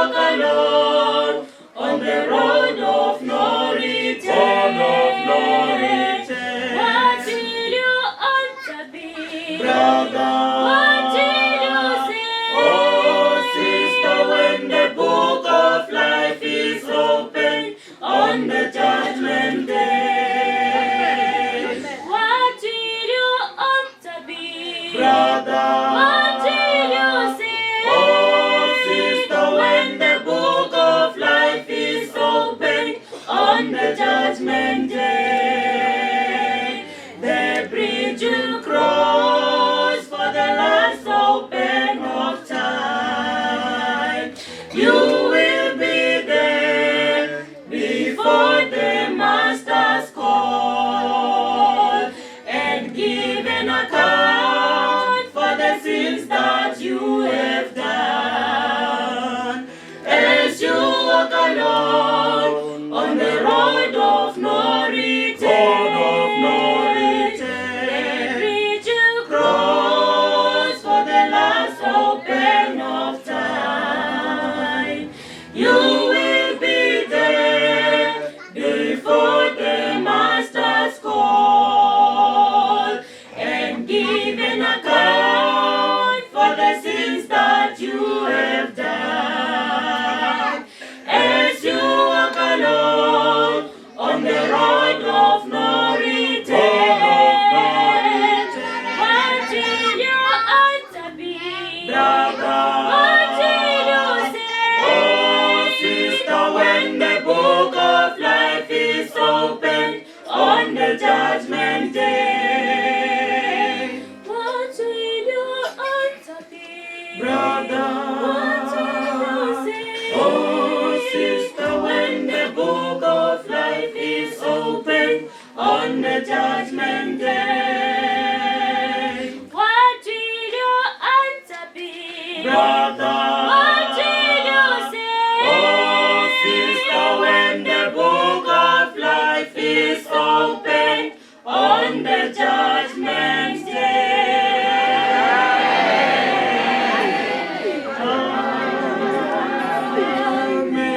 walk alone on the road of no return, What will your answer be? Brother, What will you say? Oh, sister, when the book of life is opened on the judgment day. What will your answer be? Brother, What will you say? Oh, sister, when the book of life is opened on the judgment day, the bridge you cross for the last open of time, you will be there before the master's call and give an account for the sins that you have done. As you walk alone on the road of no return, The bridge you cross for the last open of time, you will be there before the master's call and give an account for the sins that you have done. As you walk alone on the road of no return, What will your answer be? Brother, What will you say? Oh, sister, when the book of life is opened on the judgment day, What will your answer be? Brother, What will you say? Oh, sister, when the book of life is opened on the judgment day, What will your answer be? Brother, What will you say? Oh, sister, when the book of life is opened on the judgment day. Amen.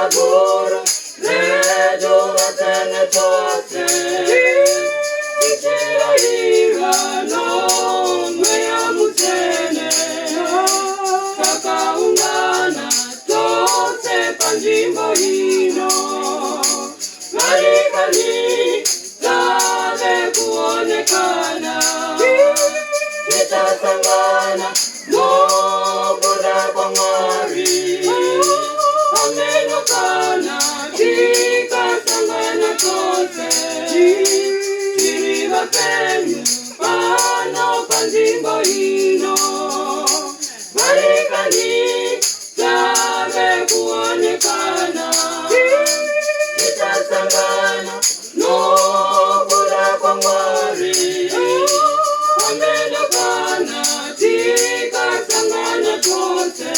Guta guru redu vatsvene tose tichirayirwa noMweya Mutsvene takaungana tose panzvimbo ino varikani tave kuonekana tichasangana nokuda kwaMwari pameno kana tikasangana tose tiri vapenyu pano panzvimbo ino varikani tave kuonekana tichasangana nokuda kwaMwari pameno kana tikasangana tose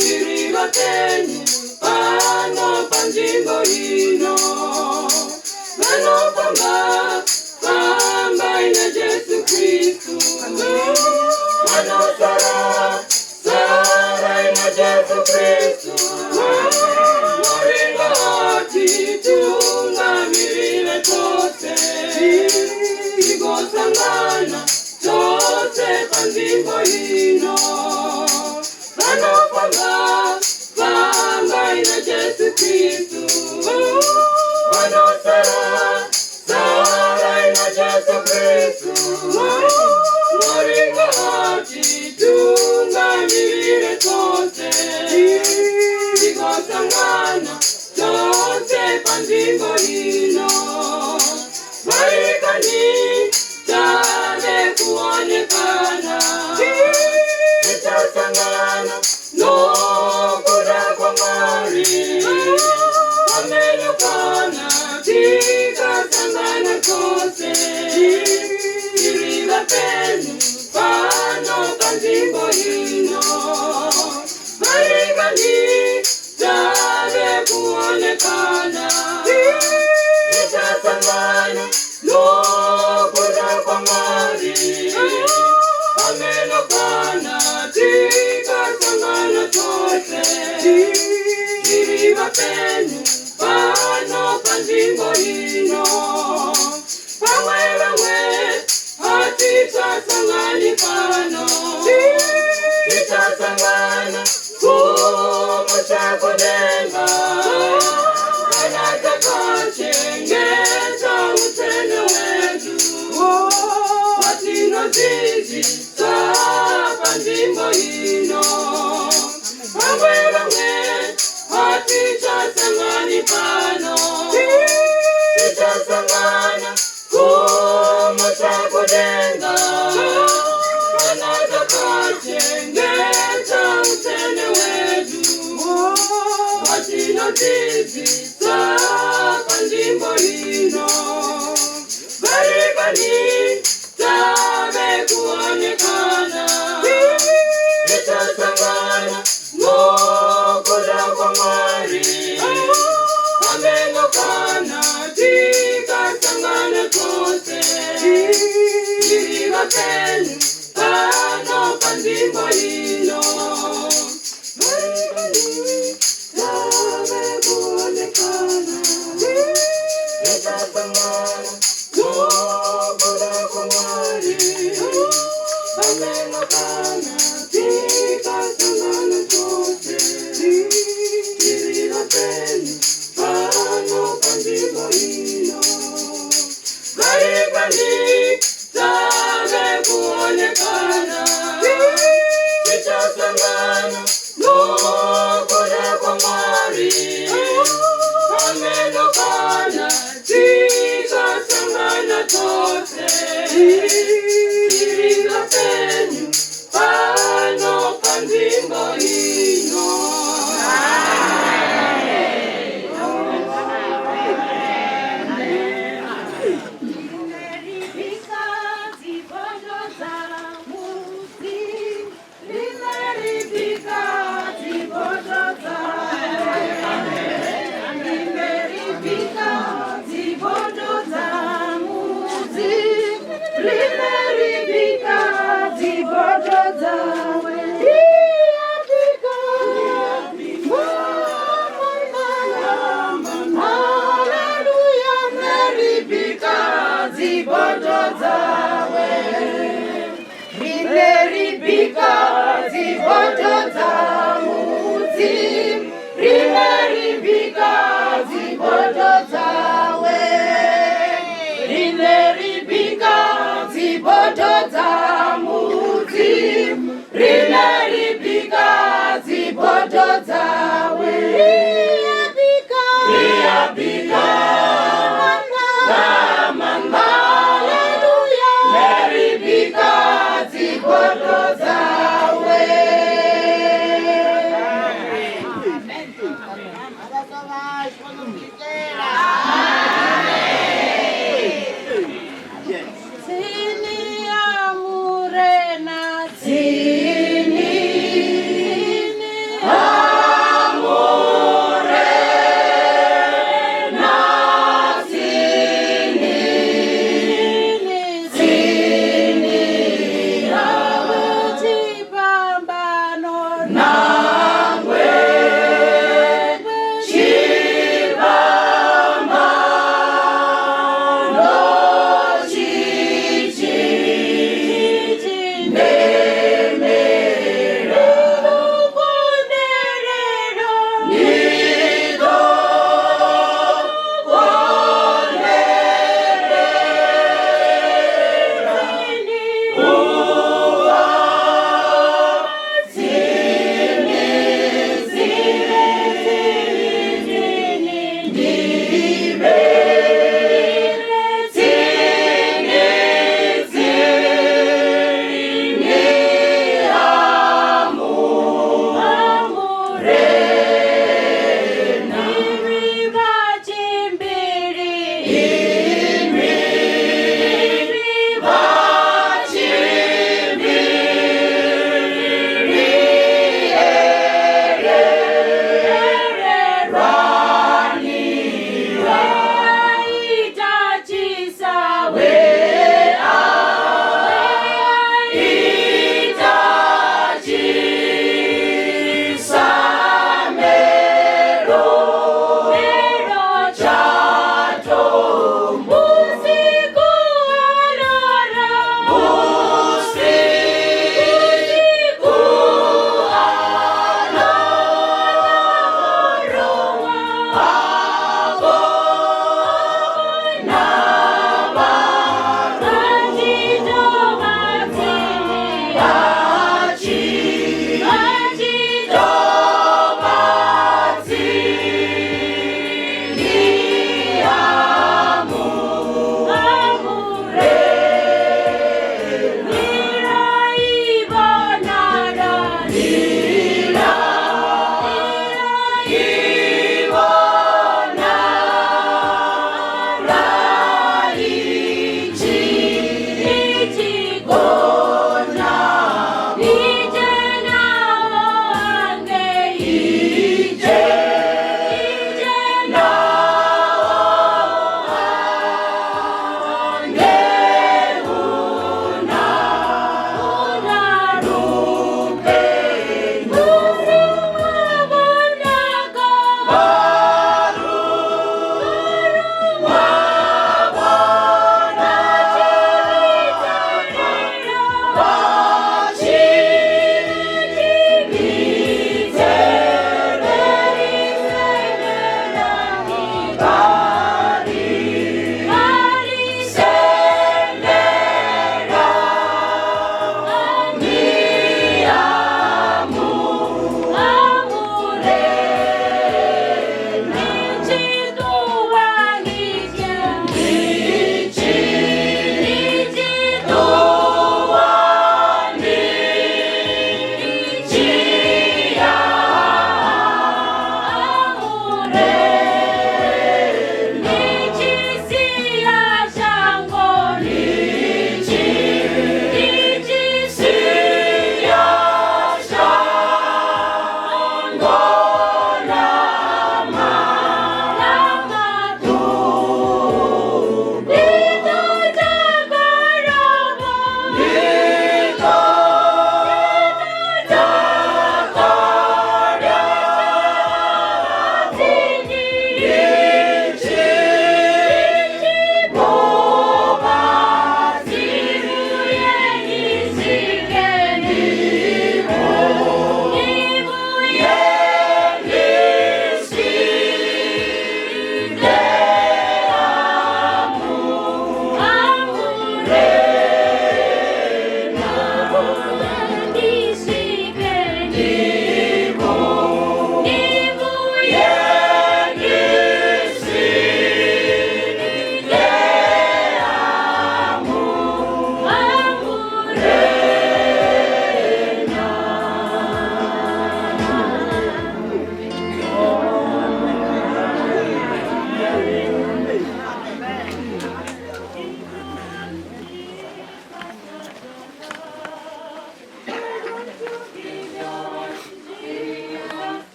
tiri vapenyu pano panzvimbo ino vanofamba fambai naJesu Kristu vanosara sarai naJesu Kristu Mwari ngaatitungamirire tose tigosangana tose panzvimbo ino vanofamba fambai naJesu Kristu vanosara sarai naJesu Kristu Mwari ngaatitungamirire tose tigosangana tose panzvimbo ino varikani tave kuonekana tichasangana nokuda kwaMwari pameno kana tikasangana tose tiri vapenyu pano panzvimbo ino varikani tave kuonekana tichasangana nokuda kwaMwari pameno kana tikasangana tose tiri vapenyu pano panzvimbo ino vamwe vamwe hatichasangani pano tichasangana kumusha kudenga kana takachengeta utsvene hwedu watinodzidzisa panzvimbo ino vamwe vamwe hatichasangani pano tichasangana kumusha kudenga kana takachengeta utsvene hwedu watinodzidzisa panzvimbo ino varikani tave kuonekana tichasangana nokuda kwaMwari pameno kana tikasangana tose tiri vapenyu pano panzvimbo ino varikani tave kuonekana tichasangana nokuda kwaMwari pameno kana tikasangana tose tiri vapenyu pano panzvimbo ino varikani tave kuonekana tichasangana nokuda kwaMwari pameno kana tikasangana tose tiri vapenyu pano panzvimbo ino. Rimeribika, Dziboto dza Mudzimu, rine ribika dziboto dzawe. Rine ribika dziboto dza Mudzimu, rine ribika dziboto dzawe. Riyabika, riyabika, mama, haleluya, neribika dziboto dzawe. Tsini ya Murena, Tsini tsini, Chipambano, nangwe chipambano chichi nemera Lukonderero, nido tsini, uwa tsini.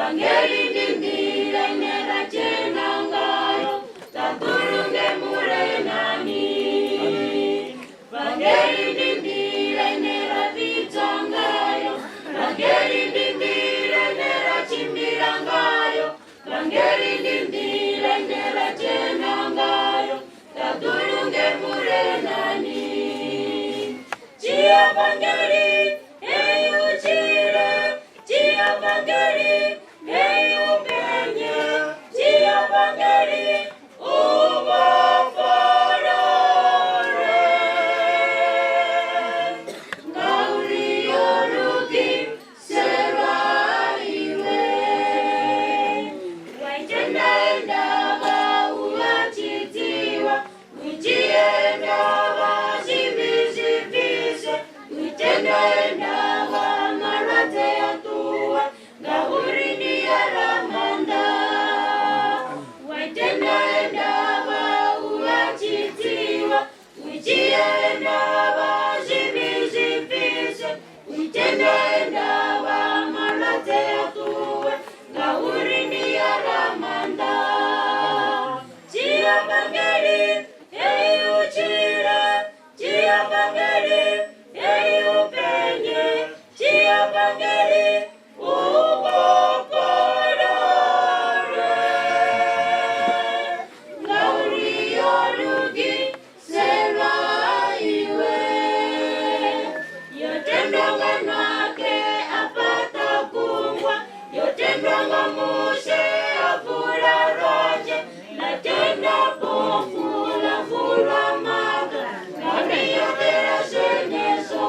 Vangeli ndi nḓila ine ra dzhena ngayo ṱaḓulu nge Murenani. Vangeli ndi nḓila ine ra vhidzwa ngayo. Vangeli ndi nḓila ine ra tshimbila ngayo. Vangeli ndi nḓila ine ra dzhena ngayo ṱaḓulu nge Murenani. Dzhia vangeli, hei u tshile. Dzhia vangeli, hei u penye. Dzhia vangeli, u vhofhololwe. Ngauri yo lugiselwa iwe. Waitenda ndava uvachidziwa, uchiye ndava zvivi zvibviswe, uitenda ndava malwadze aṱuwe, ngauri ndi ya Ramanda. Waitenda ndava uvachidziwa, uchiye ndava zvivi zvibviswe, uitenda ndava malwadze aṱuwe, ngauri ndi ya Ramanda. Dzhia vangeli, hei u tshile. Dzhia vangeli, hei u penye. Dzhia vangeli, u vhofhololwe. Ngauri yo lugiselwa iwe. Yo tendwa nga Noaxe a fhaṱa gungwa, yo tendwa nga Mushe a vula lwanzhe, ḽa tenda bofu ḽa vulwa maṱo, ngauri yo ḓela zwenezwo.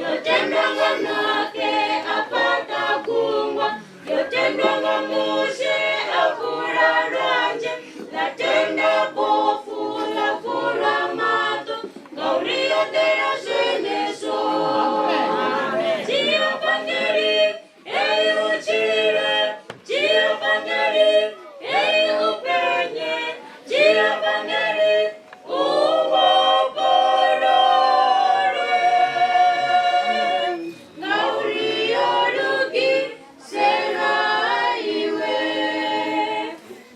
Yo tendwa nga Noaxe a fhaṱa gungwa, yo tendwa nga Mushe a vula lwanzhe, ḽa tenda bofu ḽa vulwa maṱo, ngauri yo ḓela zwenezwo. Dzhia vangeli, hei u tshile. Dzhia vangeli, hei u penye. Dzhia vangeli, u vhofhololwe. Ngauri yo lugiselwa iwe.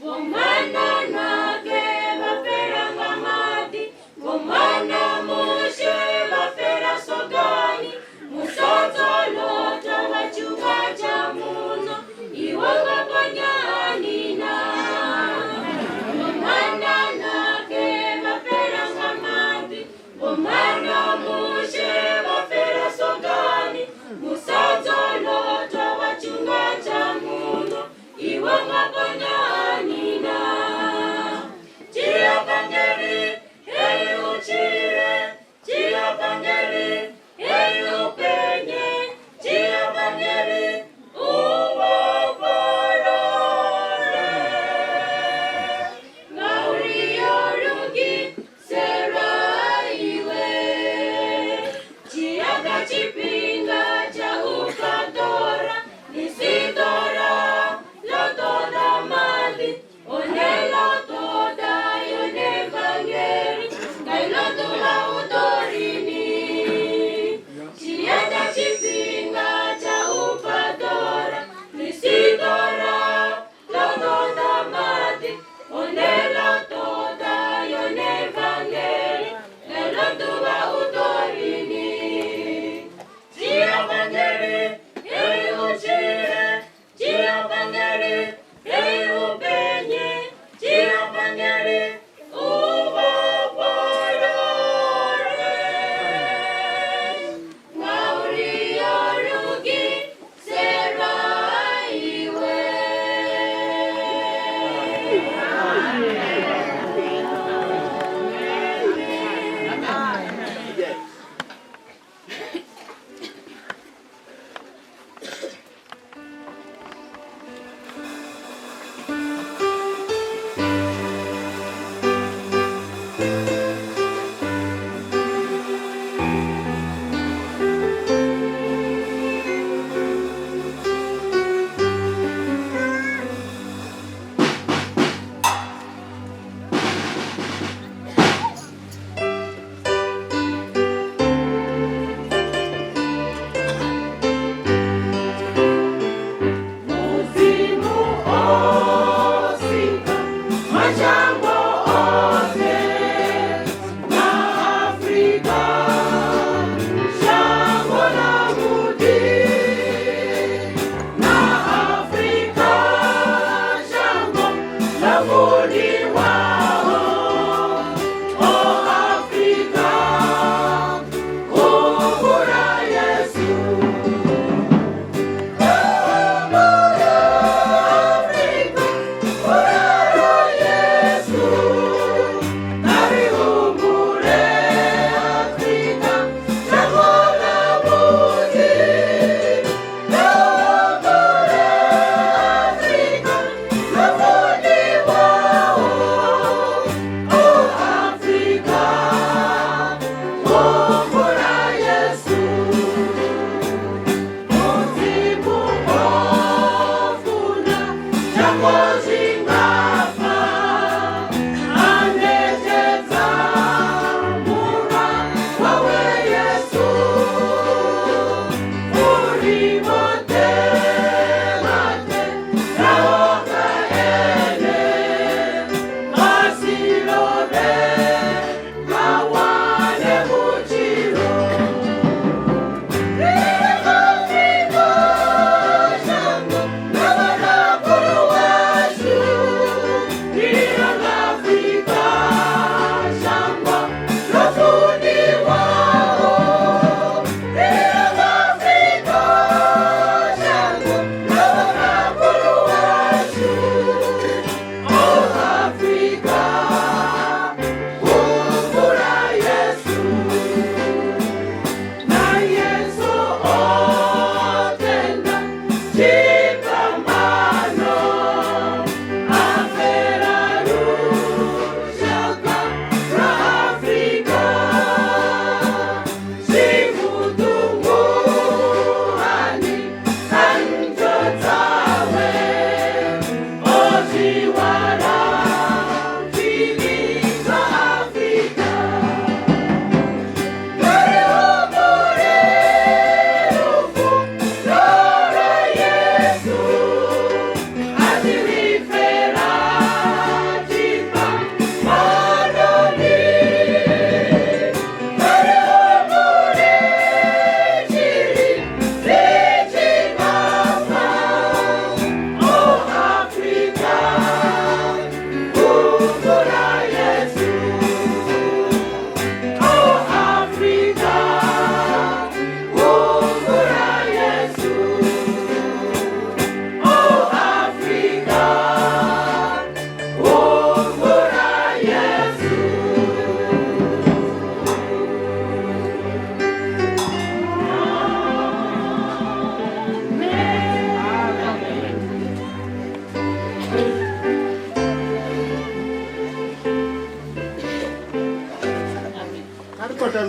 Vho-mana Noaxe vha fhela nga maḓi, vho-mana Mushe vha fhela sogani, musodzo Lota wa tshunga tsha muṋo, iwe nga ponya hani na? Vho-mana Noaxe vha fhela nga maḓi, vho-mana Mushe vha fhela sogani, musodzo Lota wa tshunga tsha muṋo, iwe nga ponya hani na? Dzhia vangeli, hei u tshile. Dzhia vangeli, hei u penye. Dzhia vangeli, u vhofhololwe. Ngauri yo lugiselwa iwe. Dzhia nga tshifhinga tsha u fhaṱora, ni si ḓora ḽo ṱoḓa maḓi, hone ḽo ṱoḓa yone vangeli, nga iḽo ḓuvha u ḓo rini? Dzhia nga tshifhinga tsha u fhaṱora, ni si ḓora ḽo ṱoḓa maḓi, hone ḽo ṱoḓa yone vangeli, nga iḽo ḓuvha u ḓo rini?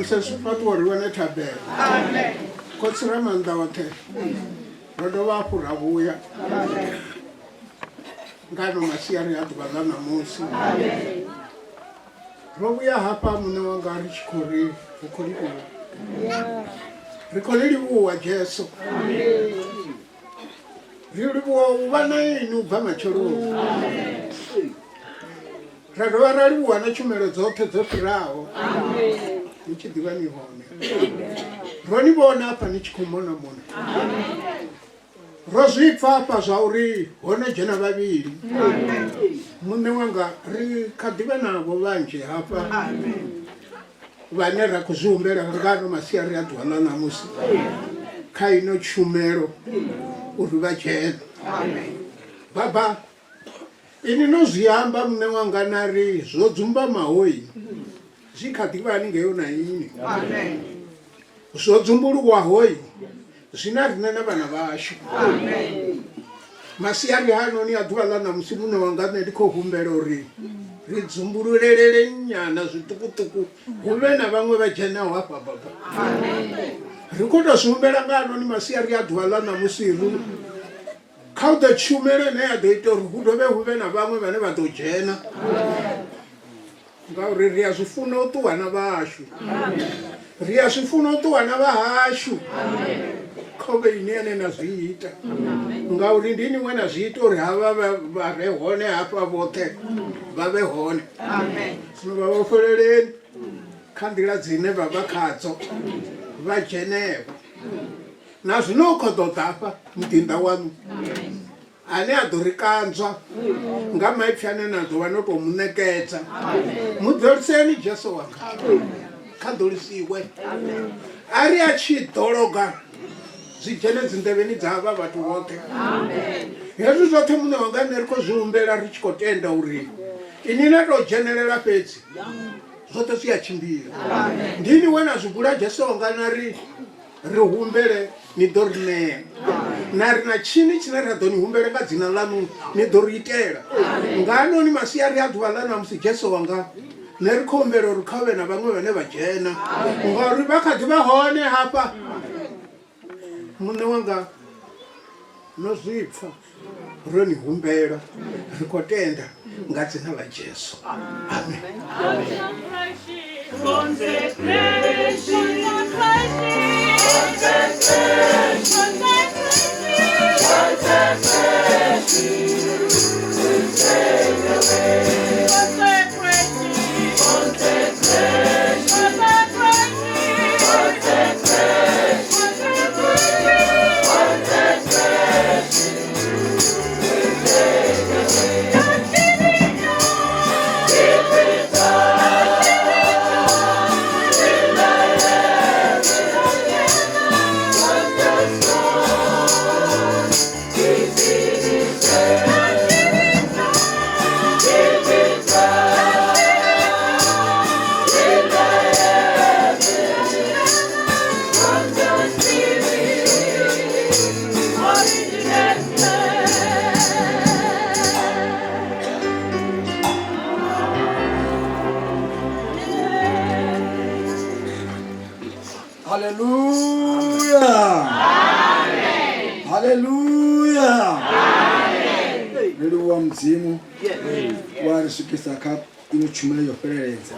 Inamisa zwifhaṱuwo ri wane thabelo. Khotsi Ramaanḓaoṱhe, ro dovha hafhu ra vhuya nga ano masiari a ḓuvha ḽa ṋamusi. Ro vhuya hafha muṋe wanga ri tshi khou ri ri khou livhuwa. Ri khou ni livhuwa Jesu. Ri livhuwa u vha na inwi u bva matsheloni. Ra dovha ra livhuwa na tshumelo dzoṱhe dzo fhiraho ni tshi ḓivha ni hone. Ro ni vhona hafha ni tshi khou mona mona. Ro zwi pfa hafha zwa uri ho no dzhena vhavhili. Muṋe wanga ri kha ḓivha navho vhanzhi hafha vhane ra khou zwi humbela nga ano masiari a ḓuvha ḽa ṋamusi kha ino tshumelo uri vha dzhene. Baba Inwi no zwi amba, muṋe wanga, na ri, Zwo dzumbamahoi zwi kha ḓi vha haningeo na inwi. Zwo dzumbuluwahoi zwi na riṋe na vhana vhashu. Masiari hanoni a ḓuvha ḽa ṋamusi, muṋe wanga, nṋe ndi khou humbela uri ri dzumbululelele nyana zwiṱukuṱuku hu vhe na vhaṅwe vha dzhenaho hafha baba. Ri khou tou zwi humbela nga hanoni masiari a ḓuvha ḽa ṋamusi ri Kha hu ḓe tshumelo ine ya ḓo ita uri hu dovhe hu vhe na vhaṅwe vhane vha ḓo dzhena, ngauri ri a zwi funa u ṱuwa na vhashu, ri a zwi funa u ṱuwa na vhahashu. Kha hu vhe ini ane na zwi ita, ngauri ndi ini we na zwi ita uri havha vha re hone hafha vhoṱhe vha vhe hone. Zwino vha vhofhololeni kha nḓila dzine vha vha khadzo vha dzhenevho. Na zwino u khou ḓo ḓa hafha muḓinḓa waṋu ane a ḓo ri kanzwa nga maipfi ane na ḓo vha no tou mu ṋekedza. Mu ḓoliseni Jesu wanga, kha ḓolisiwe. A ri a tshi ḓologa zwi dzhene dzinḓevheni dza havha vhathu vhoṱhe. Hezwi zwoṱhe muṋe wanga nṋe ri khou zwi humbela ri tshi khou tenda uri ini na tou dzhenelela fhedzi zwoṱhe zwi a tshimbila. Ndi ini we na zwi bula Jesu wanga na ri Ri humbele, ni ḓo ri ṋea. Na ri na tshini tshine ra ḓo ni humbela nga dzina ḽaṋu, ni ḓo ri itela. Nga anoni masiari a ḓuvha ḽa ṋamusi, Jesu wanga, nṋe ri khou humbela uri kha hu vhe na vhaṅwe vhane vha dzhena, ngauri vha kha ḓi vha hone hafha. Muṋe wanga, no zwi pfa, ro ni humbela, ri khou tenda nga dzina ḽa Jesu. Amen. Haleluya. Amen. Haleluya. Amen. Ri livhuwa Mudzimu wa ri swikisa kha ino tshumelo yo fheleledza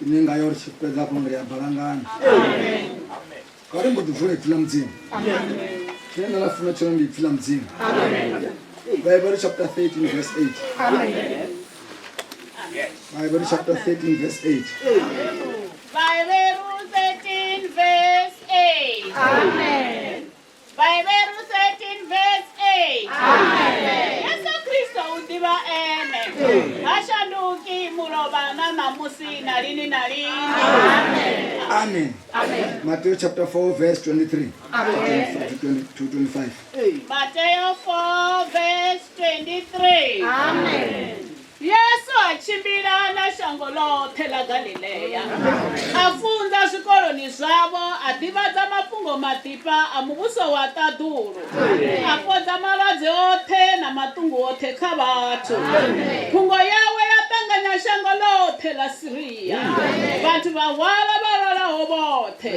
ine ngayo ri tshi fhedza hafho ri a balangana. Kha ri mbo ḓi vula ipfi ḽa Mudzimu. Tshine nda ḽa funa tshone ndi ipfi ḽa Mudzimu. Bible chapter 13 verse 8. Bible chapter 13 verse 8. Bible 13 verse 8. Amen. Bible 13 verse 8. Amen. Yesu Kristo u ḓivha ene. Ha shanduki mulovha na ṋamusi na lini na lini. Amen. Amen. Matthew chapter 4 verse 23 Amen. to 20 to 25. Mateo 4 verse 23. Amen. Yesu a tshimbila na shango ḽoṱhe ḽa Galilea, a funza zwikoloni zwavho, a ḓivhadza mafhungo maḓifha a muvhuso wa ṱaḓulu, a fhodza malwadze oṱhe na maṱungu oṱhe kha vhathu. Phungo yawe ya ṱanganya. elekanya shango ḽoṱhe ḽa Siria. Vhathu vha hwala vha lwalaho vhoṱhe,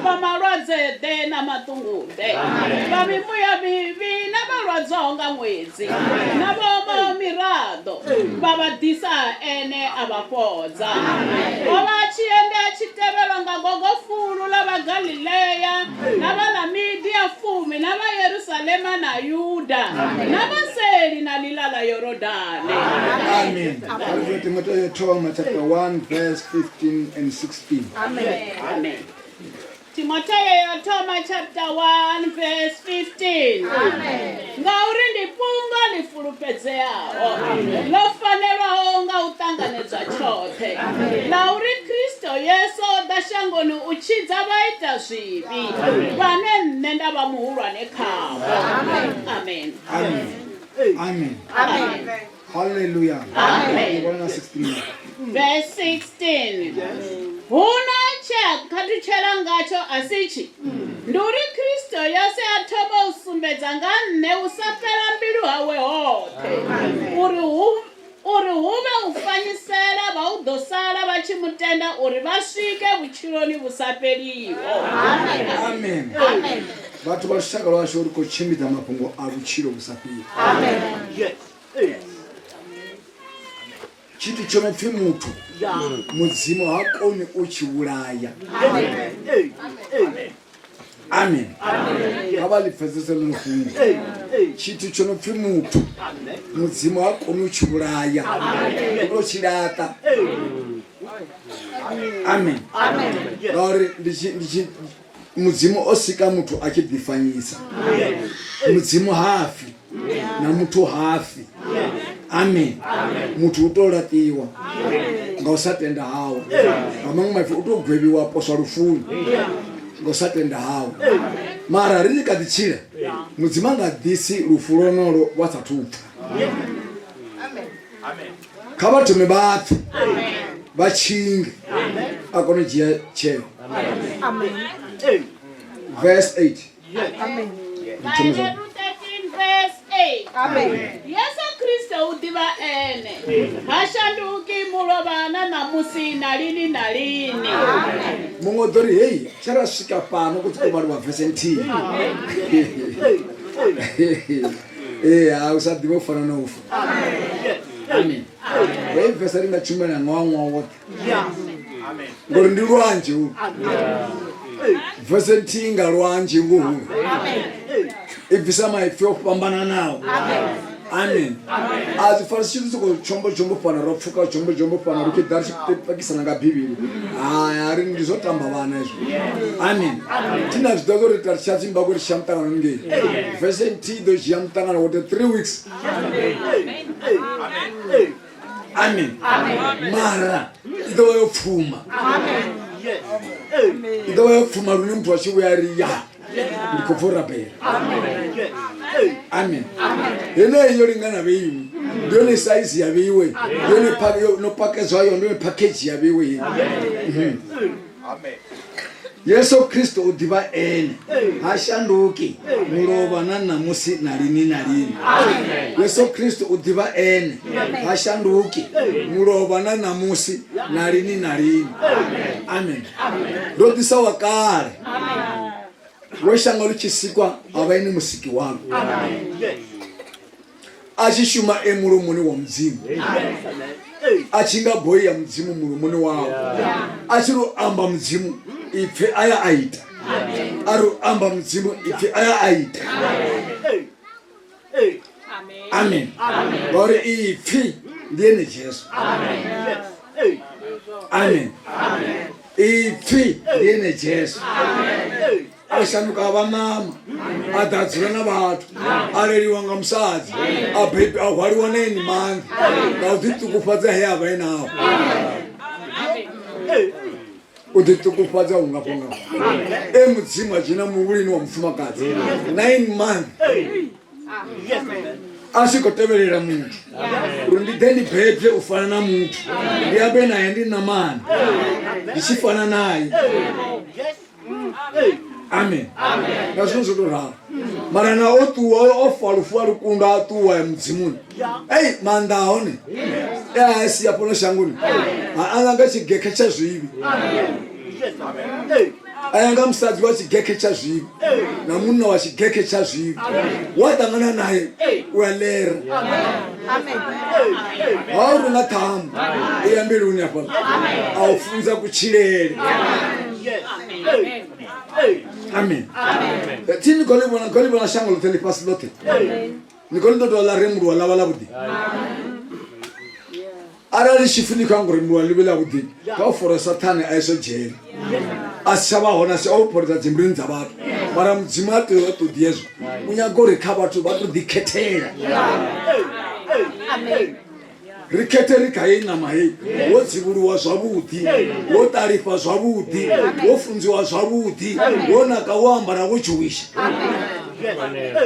vha malwadze-ḓe na maṱungu-ḓe, vha mimuya mivhi na vha lwadzwaho nga ṅwedzi, na vho omaho miraḓo, vha vha ḓisa ha ene a vha fhodza. O vha a tshi enda a tshi tevhelwa nga gogofulu ḽa Vhagalilea na vha ḽa miḓi ya fumi na vha Yerusalema na Yuda na vha seli na ḽiḽa ḽa Yorodane. Amen. Kha ri vule Timotheo yo thoma chapter 1 verse 15 and 16. Amen. Timotheo yo thoma chapter 1 verse 15. Ngauri ndi fhungo ḽi fulufhedzeaho ḽo fanelwaho nga u ṱanganedzwa tshoṱhe, ḽa uri Kristo Yesu o ḓa shangoni u tshidza vhaitazwivhi, vhane nṋe nda vha muhulwane khavho. Amen. Amen. Amen. Amen. Hallelujah. Amen. Vhona na 16. Verse 16. Huna tshe a khathutshela ngatsho a si tshi ndi uri Kristo Yesu a thoma u sumbedza nga nṋe u sa fhela mbilu hawe hoṱhe, uri hu uri hu vhe u fanyisela vha u ḓo sala vha tshi mu tenda uri vha swike vhutshiloni vhu sa fheliho. Amen. Vhathu vha lushaka lwashu ri khou tshimbidza mafhungo a vhutshilo vhu sa fheli. Tshithu tsho no pfi muthu mudzimu ha koni u tshi vhulaya. Amen. Kha vha ḽi pfesese ḽino fhungo. Tshithu tsho no pfi muthu mudzimu ha koni u tshi vhulaya, u tou tshi laṱa. Amen. Ngauri ndi tshi ndi tshi mudzimu o sika muthu a tshi ḓifanyisa. Mudzimu hafi na muthu hafi. Amen. Muthu u tou laṱiwa nga u sa tenda hawe. Nga maṅwe maipfi u tou gwevhiwa poswa lufuni nga u sa tenda hawe. Mara ri tshi kha ḓi tshila mudzimu a nga ḓisi lufu lwonolo lwa sathu u pfa. Kha vha thome vha pfe vha tshinge a kone u dzhia tsheo. Verse 8. Ri thome zwavhuḓi. Vhaheberu 13 verse 8. Yesu Kristo u ḓivha ene, ha shanduki mulovha na ṋamusi na lini na lini. Muṅwe u ḓo ri hei tsha ra swika fhano ku tshi khou vhaliwa verse nthihi. Ee ha u sa ḓivha u fana na u fa. Amen. Heyi verse ri nga tshumela ṅwaha ṅwaha woṱhe. Ngori ndi lwanzhe ulu. Verse nthihi nga lwanzhe ngohulu. I bvisa maipfi o fhambananaho. Amen. A zwi farisi tshithu soko tshombo tshombo fhano ro pfuka tshombo tshombo fhano ri tshi ḓa ri tshi pakisana nga Bivhili. Hai a ri ndi zwo tamba vhana hezwo. Amen. Thina zwi ḓo ri ta ri tsha Zimbabwe ri tsha muṱangano ngei. Verse nthihi i ḓo dzhia muṱangano wote 3 weeks. Amen. Mara i ḓo vha yo pfuma. I ḓo vha yo pfuma lune muthu a tshi vhuya ri ya ndi khou pfa u rabela. Amen. Heneyi yo lingana vheiwe ndi yone saizi ya vheiwe ndi yone no pakedzwa yo ndi yone package ya vheiwe heyi. Yesu Kristo u ḓivha ene ha shanduki mulovha na ṋamusi na lini na lini. Yesu Kristo u ḓivha ene ha shanduki mulovha na ṋamusi na lini na lini. Amen. Ro ḓisa wa kale we shango ḽi tshi sikwa a vha ene musiki waḽo, a tshi shuma e mulomoni wa mudzimu, a tshi nga boi ya mudzimu mulomoni wawe, a tshi ri u amba mudzimu ipfi aya a ita, a ri u amba mudzimu ipfi aya a ita. Amen. Ngauri ipfi ndi ene Jesu. Amen. Ipfi ndi ene Jesu. A shanduka a vha ṋama, a ḓa a dzula na vhathu, a leliwa nga musadzi, a bebi a hwaliwa na ene maanḓa nga u ḓiṱukufhadza he a vha e naho. U ḓiṱukufhadza hu ngafho ngafho e mudzimu a dzhena muvhilini wa mufumakadzi 9 months a si khou tevhelela muthu uri ndi ḓe ndi bebye u fana na muthu, ndi ambe naye ndi ṋamani ndi tshi fana naye. Amen. Nga zwino zwo tou ralo. Mara na o ṱuwa o fa lufu a lukunda a ṱuwa ya mudzimuni. Ei maanḓa a hone e a sia fhano shangoni ha anga nga tshigekhe tsha zwivhi. A ya nga musadzi wa tshigekhe tsha zwivhi na munna wa tshigekhe tsha zwivhi. Wa ṱangana naye u a lera. Ha u runga ṱhamu u ya mbiluni hafhaḽa a u funza kutshilele. Amen. Thi ni khou ḽi vhona, khou ḽi vhona shango ḽoṱhe ḽifhasi ḽoṱhe. Ni khou ḽi ḓo tou ḽa rembuluwa ḽa vha ḽavhuḓi. Arali tshipfi ni khou anga rembuluwa ḽi vhe ḽavhuḓi, kha u fora Sathane a iswe dzhele. A si tsha vha hone, a si o pholedza dzimbiluni dza vhathu. Mara Mudzimu ha tea ṱoḓi hezwo. U nyaga uri kha vhathu vha tou ḓikhethela. Ri khethe ri kha heyi ṋama heyi, wo dzivhuluwa zwavhuḓi, wo ṱalifha zwavhuḓi, wo funziwa zwavhuḓi, wo naka, wo ambara, wo tshuwisha.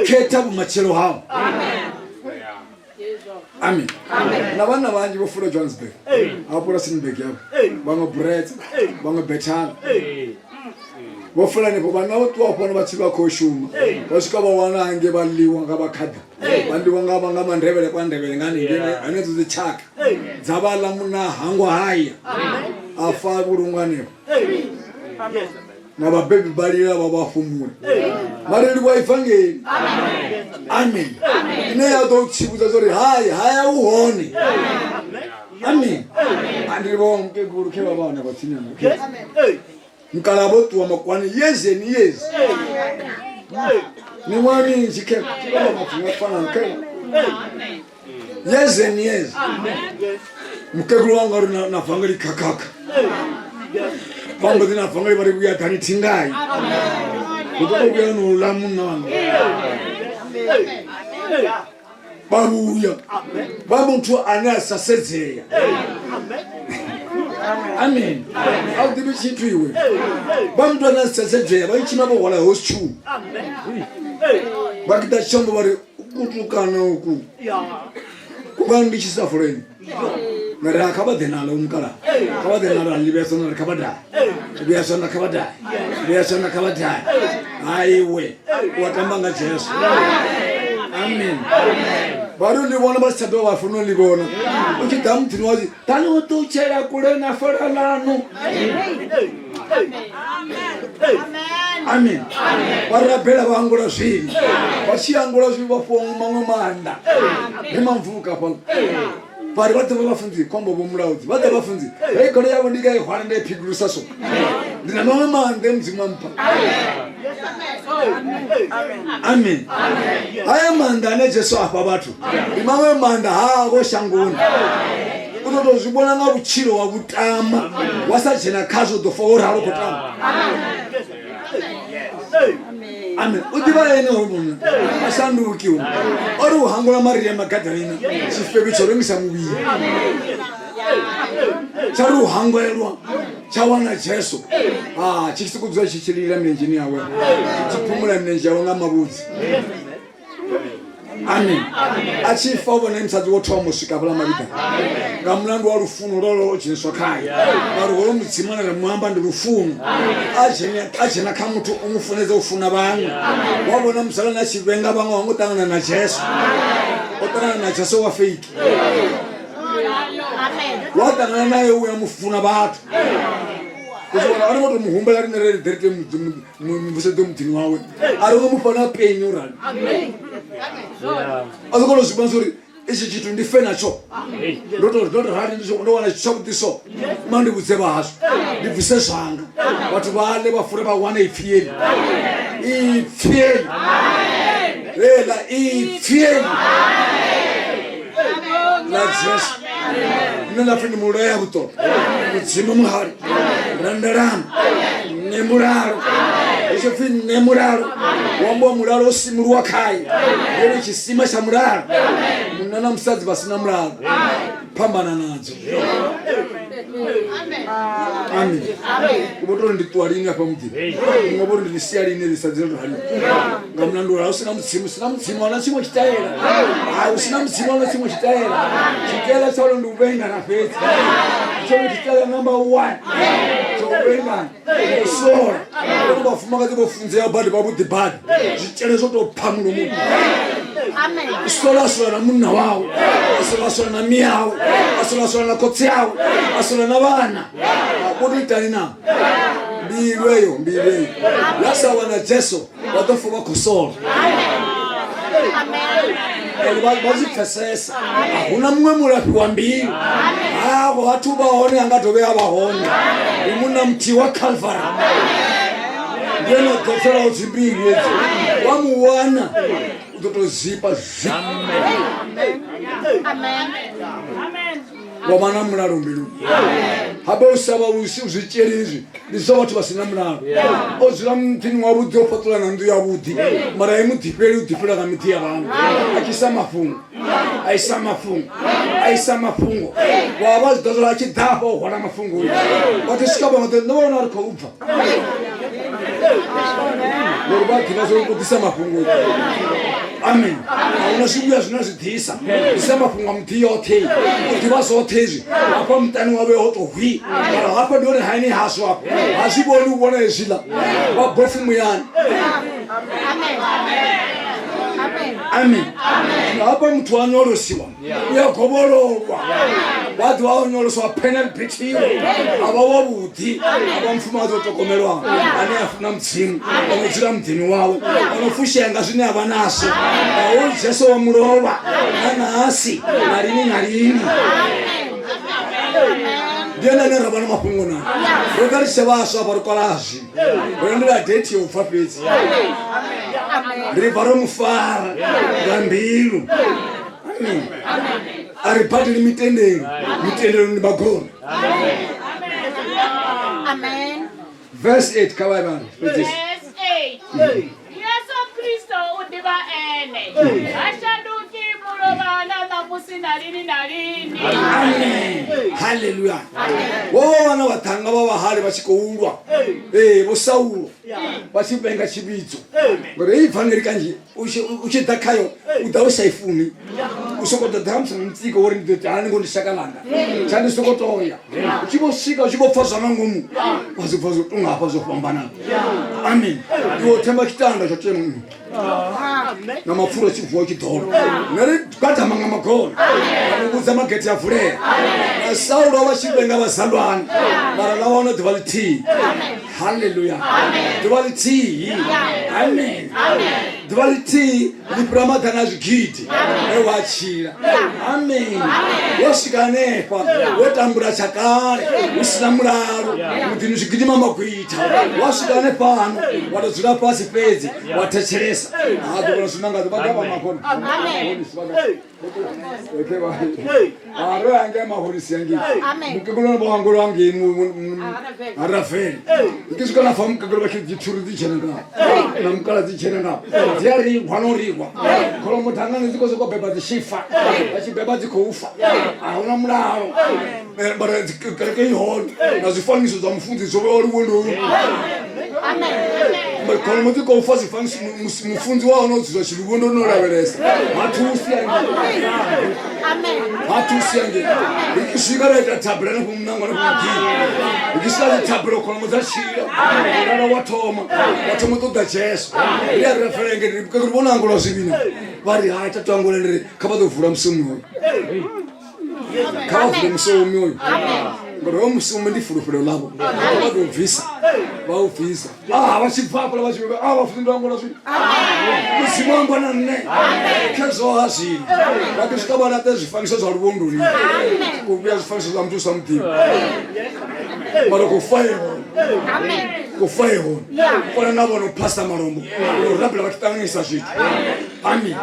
Khetha vhumatshelo hau. Amen. Na vhanna vhanzhi vho fula Johannesburg, hafho Rustenburg yavho, vhaṅwe Brits, vhaṅwe Bethal. Vho fula henefho, vhanna vho ṱuwa fhano vha tshi vha khou shuma, vha swika vha wana hangei vha ḽiwa nga vhakhada. Vha ḽiwa nga nga mandevhele kwa ndevhele nga hanengei hanedzo dzi tshaka dza vha ḽa munna hangwa haya a fa vhulungwa hanefho na vhabebi vha lila vha vha fhumula mara livhuwa ivangeli amen ine ya ḓo tsivhudza zwa uri hai haya u hone amen andi livhuwa mukegulu khe vha vha hone vha tsini anga mukala vho ṱuwa makwani years and years miṅwaha minzhi khe vha mabvunga fana khe years and years mukegulu wanga uri na vhangeli khakhakha vha mbo ḓi na vhangeli vha ri vhuya ḓani thingai u ḓo vhuya no ḽa munna wanga vha vhuya vha muthu ane a sa sedzea amen a u ḓivhi tshithu iwe vha muthu ane a sa sedzea vha tshima vho hwala horseshoe vha kiḓa tshombo vha ri kutukana uku kungani ndi tshi sa fuleni na ri kha vha ḓe nalo mukala kha vha ḓe nalo a ḽi vhea tshanḓa ri kha vha dahe vhea tshanḓa kha vha dahe vhea tshanḓa kha vha dahe haiwe u a tamba nga Jesu amen vha ri ḽi vhona vha si tsha dovha vha funa u ḽi vhona u tshi ḓa muḓini wa ḓani u ṱutshela kule na fola ḽanu amen vha rabela vha angula zwivhi vha tshi angula zwivhi vha fhiwa maṅwe maanḓa ri mamvuka fhaḽa vha ri vha ḓovha vhafunzi khombo vho mulaudzi vha ḓo vhafunzi hei goloi yavho ndi nga i hwala nda i phigulusa so ndi na maṅwe maanḓa e mudzimu a mpha amen haya maanḓa ane jesu a fha vhathu ndi maṅwe maanḓa haavho shangoni u ḓo tou zwi vhona nga vhutshilo wa vhutama wa sa dzhena khazwo u ḓo fa wo ralo khou tama amen u ḓivha ene hoyu munna a shanduki u o ri u hangula maria magadalena tshifevhi tsho rengisa muvhili tsha ri u hangwelwa tsha wana jesu a tshi sokou dzula tshi tshi lila milenzheni yawe tshi phumula milenzhe yawe nga mavhudzi amen a tshi fa vhone musadzi wo thoma u swika fhala mavhiḓa nga mulandu wa lufuno lwo lwo dzheniswa khaye ngauri hoyo mudzimu ane ra mu amba ndi lufuno a dzhena kha muthu u mu funedza u funa vhaṅwe wa vhona musalani a tshi vhenga vhaṅwe wa ngo ṱangana na jesu o ṱangana na jesu wa feiki wa ṱangana naye u ya mu funa vhathu a ri vho to mu humbela riṋe ri ḓe ri ite muvhusedzo muḓini wawe a ri ngo mu fha na peni u rali a soko to zwi vhona uri itshi tshithu ndi fe natsho ndo to ndo to rali ndo wana tshithu tshavhuḓi so ma ndi vhudze vhahashu ndi bvise zwanga vhathu vha ḽe vha fure vha wane ipfi eli ipfi eli lela ipfi eli ḽa Jesu nṋe nda pfi ndi mulea vhuṱolo mudzimu muhali randelani nṋe mulalo hu tshi pfi nṋe mulalo hu ambiwa mulalo o simuluwa khaye ngeno tshisima tsha mulalo munna na musadzi vha si na mulalo phambana nadzo amen u vho tori ndi ṱuwa lini afha muḓini muṅwe vho ri ndi ḽi sia lini ḽi sa dzule rali nga mulandu uri ha u sina mudzimu sina mudzimu a huna tshiṅwe tshitaela ha u sina mudzimu a huna tshiṅwe tshitaela tshitaela tsha hone ndi u vhengana fhedzi tshone tshitaela number one. Zwa u vhengana u sola uri vhafumakadzi vho funzea badi vhavhuḓi badi zwitshele zwo tou pha mulomoni u sola sola na munna wawe, a sola sola na miyawe, a sola sola na khotsi awe, a sola na vhana. Vho tou itani na mbilu eyo? Mbilu eyo ya sa wana Jesu vha ḓo fa vha khou sola. Ende vha zwi pfesesa a huna muṅwe mulafhi wa mbilu havho vhathu vha hone a nga dovhe a vha hone ndi munna muthihi wa Calvary, ndi ene o ḓotselaho dzimbilu hedzi. Wa mu wana u ḓo tou zipa zip wa vha na mulalo mbiluni. Habe u sa vha u zwitsheli izwi ndi zwa vhathu vha si na mulalo. O dzula muḓini wavhuḓi, o fhaṱula na nnḓu yavhuḓi, mara i mu ḓifheli, u ḓifhela nga miḓi ya vhaṅwe, a tshi isa mafhungo, a isa mafhungo, a isa mafhungo. Wa vha zwi ḓo zwola a tshi ḓa afha o hwala mafhungo uyu, vhathu swika vhaṅwe ḓo nṋe vha vhona ri khou bva ngori vha ḓivha zwo u ḓisa mafhungo. Amen. Ahuna zwivhuya zwine zwi ḓisa ḓisa mafhungo a muḓi yoṱhe, u ḓivha zwoṱhe izwi hafha muṱani wawe ho to hwi, mara hafha ndi hone haini hashu hafha ha zwi vhoni u vhona hezwiḽa vha bofu muyani. Amen. Hafha muthu a nyolosiwa u ya gobololwa, vha ḓivha o nyoloswa penal bitiwa, a vha wavhuḓi, a vha mufumakadzi o tokomelwaho ane a funa Mudzimu, o no dzula muḓini wawe, o no fushea nga zwine a vha nazwo, ngauri Jesu wa mulovha na nasi na lini na lini. Ndi ene ane ra vha na mafhungo na ro ḓa ri tshe vhaswa vha ri kwala zwino ro lindela date ya u bva fhedzi, ri bva ro mu fara nga mbilu. Amen. A ri badeli mitendelo, mitendelo ndi magona. Amen. Verse 8 kha vha vhale fhedzisa. Verse 8. Yesu Kristo u ḓivha ene. Ha shanduki mulovha na ṋamusi na lini na lini. Amen. Haleluya. Vho vha vhana vhaṱhannga vha vhahali vha tshi khou lwa. Ee, vho Saulo vha tshi vhenga tshivhidzo. Ngori heyi vangeli kanzhi u tshi ḓa khayo u ḓa u sa i funi, u sokou ḓa ḓa musi na mutsiko wo ri ndi ḓo ita hani ngo ndi shaka ḽanga tsha ndi sokou toya. U tshi vho swika u tshi vho pfa zwa nga ngomu wa zwi pfa zwo tonga hafha zwo fhambanaho. Amen. Iwe u themba tshitanda tsha tema na mapfura tshi vuwa tshi ḓola nṋe ri gwadama nga magona nda mu vhudza magethe a vulea. Na Saulo vha tshi vhenga vhazalwane, mara ḽa wana ḓuvha ḽithihi. Halleluya. Ḓuvha ḽithihi. Amen. Ḓuvha ḽithihi ḽi fhira maḓana a zwigidi e wa tshila. Amen. Wo swika hanefha wo tambula tshakale hu sina mulalo muḓini, zwi gidima magwitha, wa swika hanefhano wa tou dzula fhasi fhedzi wa thetshelesa, ha ḓo vhona zwimangadzo vha ḓa vha makona. Ro hangei maholisi hangei mukegulu vho hangolo hangei harafele ndi swika na fa mukegulu vha tshi dzithuri dzi tshena nga na mukala dzi tshena nga dzi a rigwa no rigwa kholomo thangani dzi khou sokou beba dzi shifa vha tshi beba dzi khou fa, a huna mulalo. Mara kereke i hone na zwifanyiso zwa mufunzi zwo vhewa luvhondoni. Kholomo dzi khou fa, zwifanyiso mufunzi wa hone o dzula tshiluvhondoni no lavhelesa. Ha thusi angei, ha thusi angei. Ri tshi swika ra ita thabelo hanefho muṋango hanefho muḓini, ri tshi swika dzi thabelo kholomo dza tshila, mulalo wa thoma wa thoma u ṱoḓa Jesu. Ri a rafela ngei ri vhona angulwa zwivhina vha ri hai tatu angule ri kha vha ḓo vula musumi hoyo, kha vha vule musomi oyu ngori hoyo musomi ndi fulufhelo ḽavho. Vha ḓo bvisa, vha u bvisa. Ah, vha tshi bva hafhaḽa vha tshi ah vha funzi ndo angola zwino Mudzimu amba na nṋe khezwo ha zwino vha ḓo swika vha laṱe zwifanyiso zwa luvhondoni ku vhuya zwifanyiso zwa muthu sa muḓivhi, mara khou fa e hone, khou fa e hone. Fana na vhono phasa malombo u rabela vha tshi ṱanganyisa zwithu. Amen.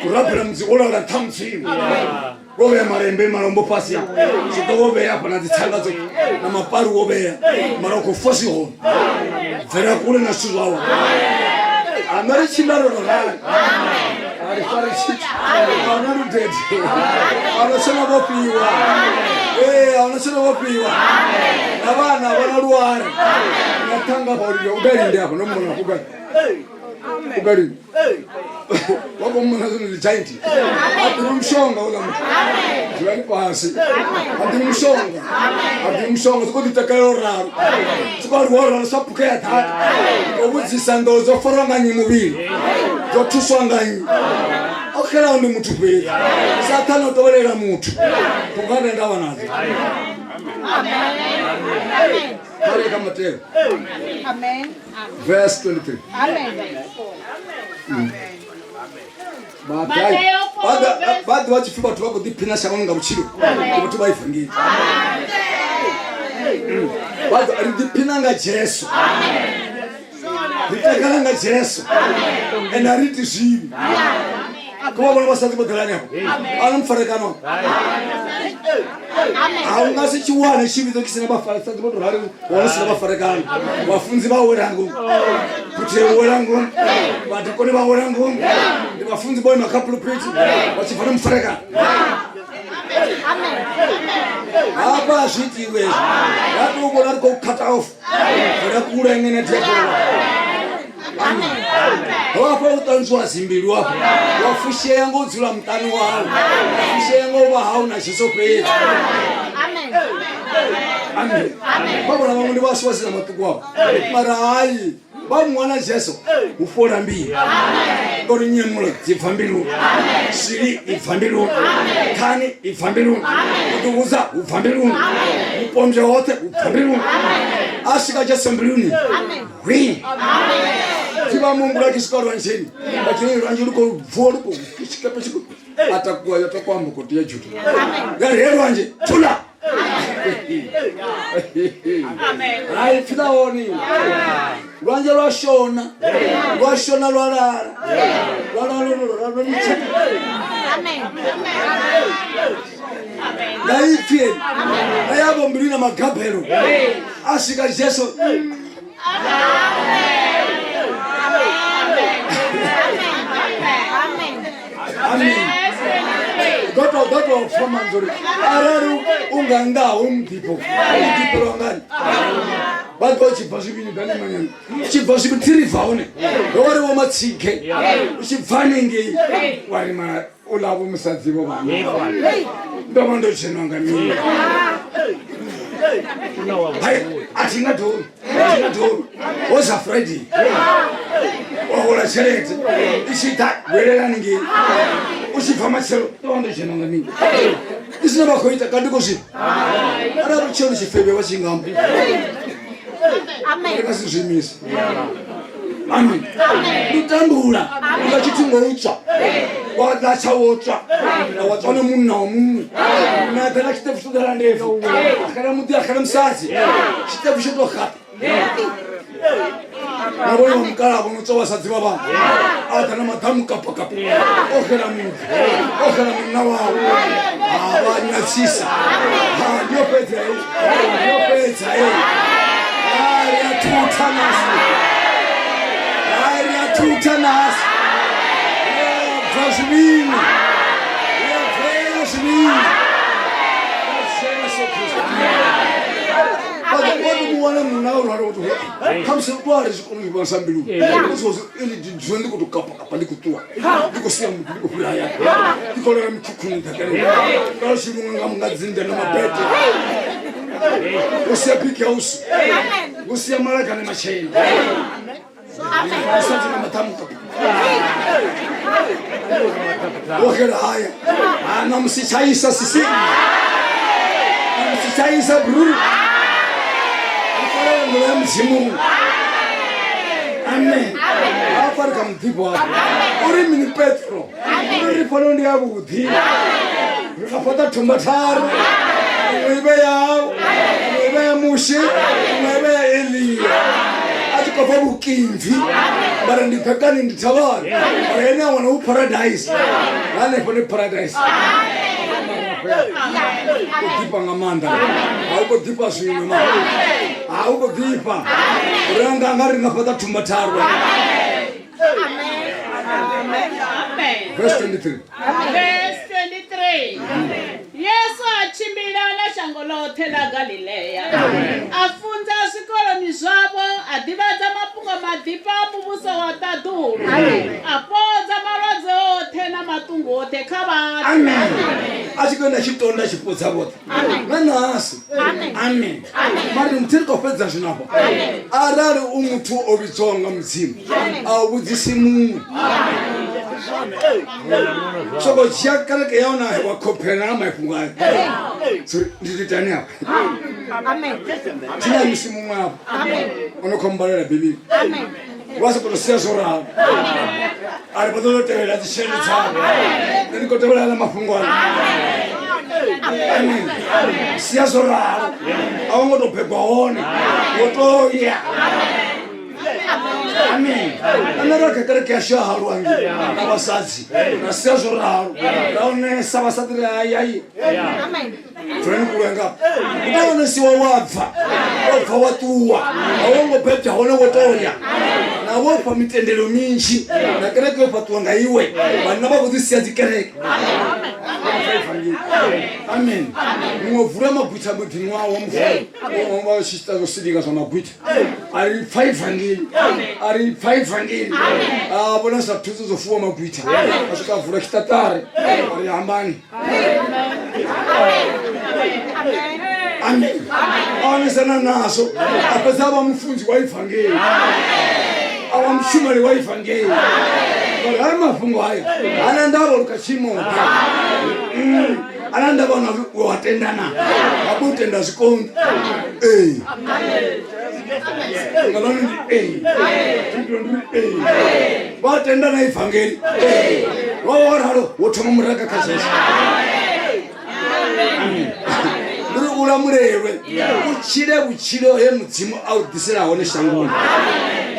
Ku rabela Mudzimu o lala nṱha Mudzimu wo vhea malembe malombo fhasi a zwi ḓo wo vhea hafha na dzithanga dzo na maparu wo vhea, mara u khou fa zwi hone. Bvela kule na zwithu zwawe. A nṋe ri tshimbila ro rali, a ri fari tshithu, a huna ludede, a huna tshona vhofhiwa. Ee, a huna tshona vhofhiwa na vhana vha na luare na thanga hafha u gai linde hafha no mona u gai u gai linde. Vha khou mona zwino ndi giant. A ḓivhi mushonga uḽa muthu. Dzulani fhasi. A ḓivhi mushonga. A ḓivhi mushonga soko ḓi takalela u ralo. Soko aluwa u ralo sa phukha ya ḓaka. O vhudzisa nḓou dzo farwa nga nnyi muvhili. Dzo thuswa nga nnyi. O xelaho ndi muthu fhedzi. Sathane o tovhelela muthu. Phukha nda ndavha nadzo. Kha ri ye kha Mateo. Amen. Verse 23. Amen. Vha ḓivha tshipfi vhathu vha khou ḓiphina shangoni nga vhutshilo ndi vhathu vha ivangeli ri ḓiphina nga Jesu ri takala nga Jesu ende a ri iti zwivhi kho vha vhona vhasadzi vho ḓala hanefho a na mufarekano a u nga si tshi wane tshivhidzo tshi sina vhasadzi vho to rali wana sina vhafarekano vhafunzi vha wela ngomu phutheo wela ngomu vhadikoni vha wela ngomu ndi vhafunzi vho ima kha pulupiti vha tshi bva na mufarekano hafha a zwi itiwe hezwi ra tou vhona ri khou cut off ra kule ngene diabolo hafha u ṱanzwiwa dzimbilu hafha wa fushea ngo dzula muṱani wau wa fushea ngo vha hau na Jesu fhedzi amen vha vhona vhaṅwe ndi vhaswa vha sina maṱuku avho mara hayi vha mu wana Jesu hu fhola mbilu ngori nyemulo dzi bva mbiluni swili i bva mbiluni khani i bva mbiluni u ḓihudza hu bva mbiluni vhupombwe hoṱhe hu bva mbiluni a swika Jesu mbiluni hwi thi vha muhumbula tshi swika lwanzheni vha tshi lwanzhe lu khou bvuwa lu khou tshikepe tshi khou a takuwa ya takuwa mbokoto ya Juda ya ri he lwanzhe thula hai pfi ḽa hone lwanzhe lwa shona lwa shona lwa lala lwa lala lwa lwa nga ipfi eli na yavho mbilu na magabelo a swika Jesu amen ḓo tou ḓo tou pfa manzwi uri arali u nga nnḓa ha hoyu muḓifho u ḓifhelwa ngani vha ḓo tshi bva zwivhini ḓani manyana u tshi bva zwivhini thi ri bva hone ndo wa ri vho matsike u tshi bva hanengei wa ri mara u ḽa vho musadzi vho vhana ndo vha ndo dzhenwa nga mini hai a thi nga dovhi a thi nga dovhi ho za Friday wa hola tshelede i tshi ḓa vhuelela haningei u tshi bva matshelo ndo vha ndo dzhenwa nga mini ndi zwine vha khou ita ka ndi khou zwi arali vhutshilo tshifevhe vha tshi nga amba ri nga si zwi imise amen ndi u tambula nga tshithu ngo u tswa wa ḓa tsha wo tswa na wa tswa na munna wa muṅwe na ḓa na tshiṱefu tsho ḓala ndefu a xela muḓi a xela musadzi tshiṱefu tsho tou xata na vhone vha mukalaha vho no tswa vhasadzi vha vhaṅwe a ḓa na maḓamu kapakapa o xela muḓi o xela munna wawe ha vha nyatsisa ha ndi yo fhedza heyi ndi yo fhedza heyi ha ri a thutha nasi ha ri a thutha nasi ri a bva zwivhini ri a bvela zwivhini Jesu Kristo vha ḓo mu wana munna o ralo uri khamusi u a ri zwi kone u zwi vhona sa mbiluni ili dzula ndi khou tou kapa kapa ndi khou ṱuwa ndi khou sia muthu ndi khou fhira hayani ndi khou lala mikhukhuni ḓakani nga zwilunga nga nga dzinḓe na mabete u sia big house u sia malagane matshena musadzi na maṱhamu kapa wo xela haya ha ṋamusi tshaisa sisi ṋamusi tshaisa bru u fanela nḓila ya mudzimu amen hafha ri kha muḓifho hafha uri mini petro uri ri fhano ndi yavhuḓi ri nga fhaṱa thumba tharu iṅwe ive yau iṅwe ive ya mushe iṅwe ive ya elia a tshi khou bva vhukimvi mara ndi ḓakani ndi thavhani mara ene a wana hu paradise hanefho ndi paradise u ḓifha nga maanḓa a u khou ḓifha zwiṅwe ma a u khou ḓifha ri nga nga ri nga fhaṱa thumba tharu verse 23 Verse 23. Yesu a tshimbila na shango ḽoṱhe ḽa Galilea, a funza zwikoloni zwavho, a ḓivhadza mafhungo maḓifha a muvhuso wa ṱaḓulu, a fhodza malwadze. oṱhe kha vhathu. Amen. A tshi khou enda tshi tonda tshi fhodza vhoṱhe. Na ṋahasi. Amen. Mara ndi muthu ri khou fhedza zwino afha. Arali u muthu o vhidzwaho nga Mudzimu, a u vhudzisi muṅwe. Soko dzhia kereke yau na wa khophela na mafhungo ayo. Sorry, ndi ḓo itani afha? Thina musi muṅwe afha. O no khou mbalela Bivhili. Wa sokou tou sia zwo ralo. A ri vha ḓo tevhela dzi tshelede dzavho. Nṋe ndi khou tevhela na mafhungo anga. Amen. Sia zwo ralo. A wo ngo tou bebwa hone. Wo tou ya. Amen. Nṋe ra kha kereke yashu ya halwa ngei na vhasadzi. Ra sia zwo ralo. Ra onesa vhasadzi ri hai hai. Dzulani kule nga. U tea onesiwa wa bva. Wa bva wa ṱuwa. A wo ngo bebwa hone wo tou ya. Na wo fha mitendelo minzhi. Na kereke yo fhaṱiwa nga iwe. Vhanna vha khou ḓi sia dzi kereke. Amen. Muṅwe vula magwitha muḓini wawe mufu. Vha tshi ita zwo silinga zwa magwitha. A ri pfa ivangeli. A ri pfa ivangeli. A vhona sa thuso zwo fuwa magwitha. A swika a vula tshiṱaṱari. A ri hambani. Amen. A onesana nazwo. A fhedza a vha mufunzi wa ivangeli. A vha mushumeli wa ivangeli. Ngauri haya mafhungo haya hana ndavha uri kha tshiimo ḓe. Ana ndavha na uri wa tenda na. Hafho u tenda zwi konḓi. Ee. Nga vha ndi ee. Ndi ndi ee. Vha tenda na ivangeli. Ee. Vha vha ralo wo thoma muraga kha Jesu. Amen. Uri u lamulelwe u tshile vhutshilo he Mudzimu a u ḓisela hone shangoni.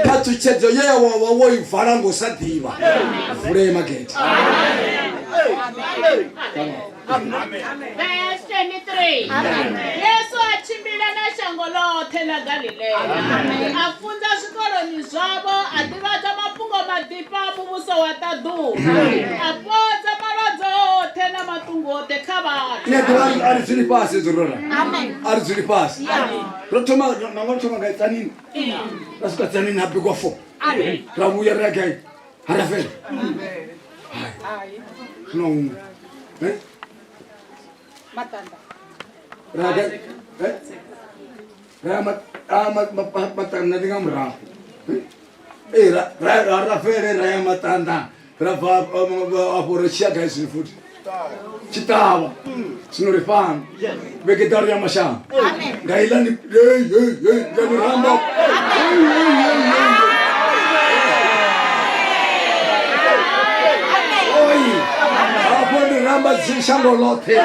Phaṱhutshedzo ye wa vha wo i vala ngo sa ḓivha. Vulei magethe. Verse 23. Yesu a tshimbila na shango ḽoṱhe ḽa Galilea, a funza zwikoloni zwavho, a ḓivhadza mafhungo maḓifha a muvhuso wa ṱaḓulu, a fhodza malwadze oṱhe na maṱungu oṱhe kha vhathu. Ni a ḓivha a ri dzuli fhasi hezwo ro ralo. A ri dzuli fhasi. Ro thoma na ngo thoma nga tsanini. Ra swika tsanini ha bikwa 4. Ra vhuya ra ya gai? Ha ra fhela. Hai. Zwino huṅwe. Eh? Ra ya gai? Eh? Ra ya matanda ndi nga murahu. Ee, ra ra ra fhele ra ya matanda ra bva afho ri tshiya gai zwino futhi tshiṱavha zwino ri fhano vhege ḓaho ri ya mashango nga iḽa ni hey hey hey nga ni ramba hey hey hey hey oi hafho ndi ramba dzi shango ḽoṱhe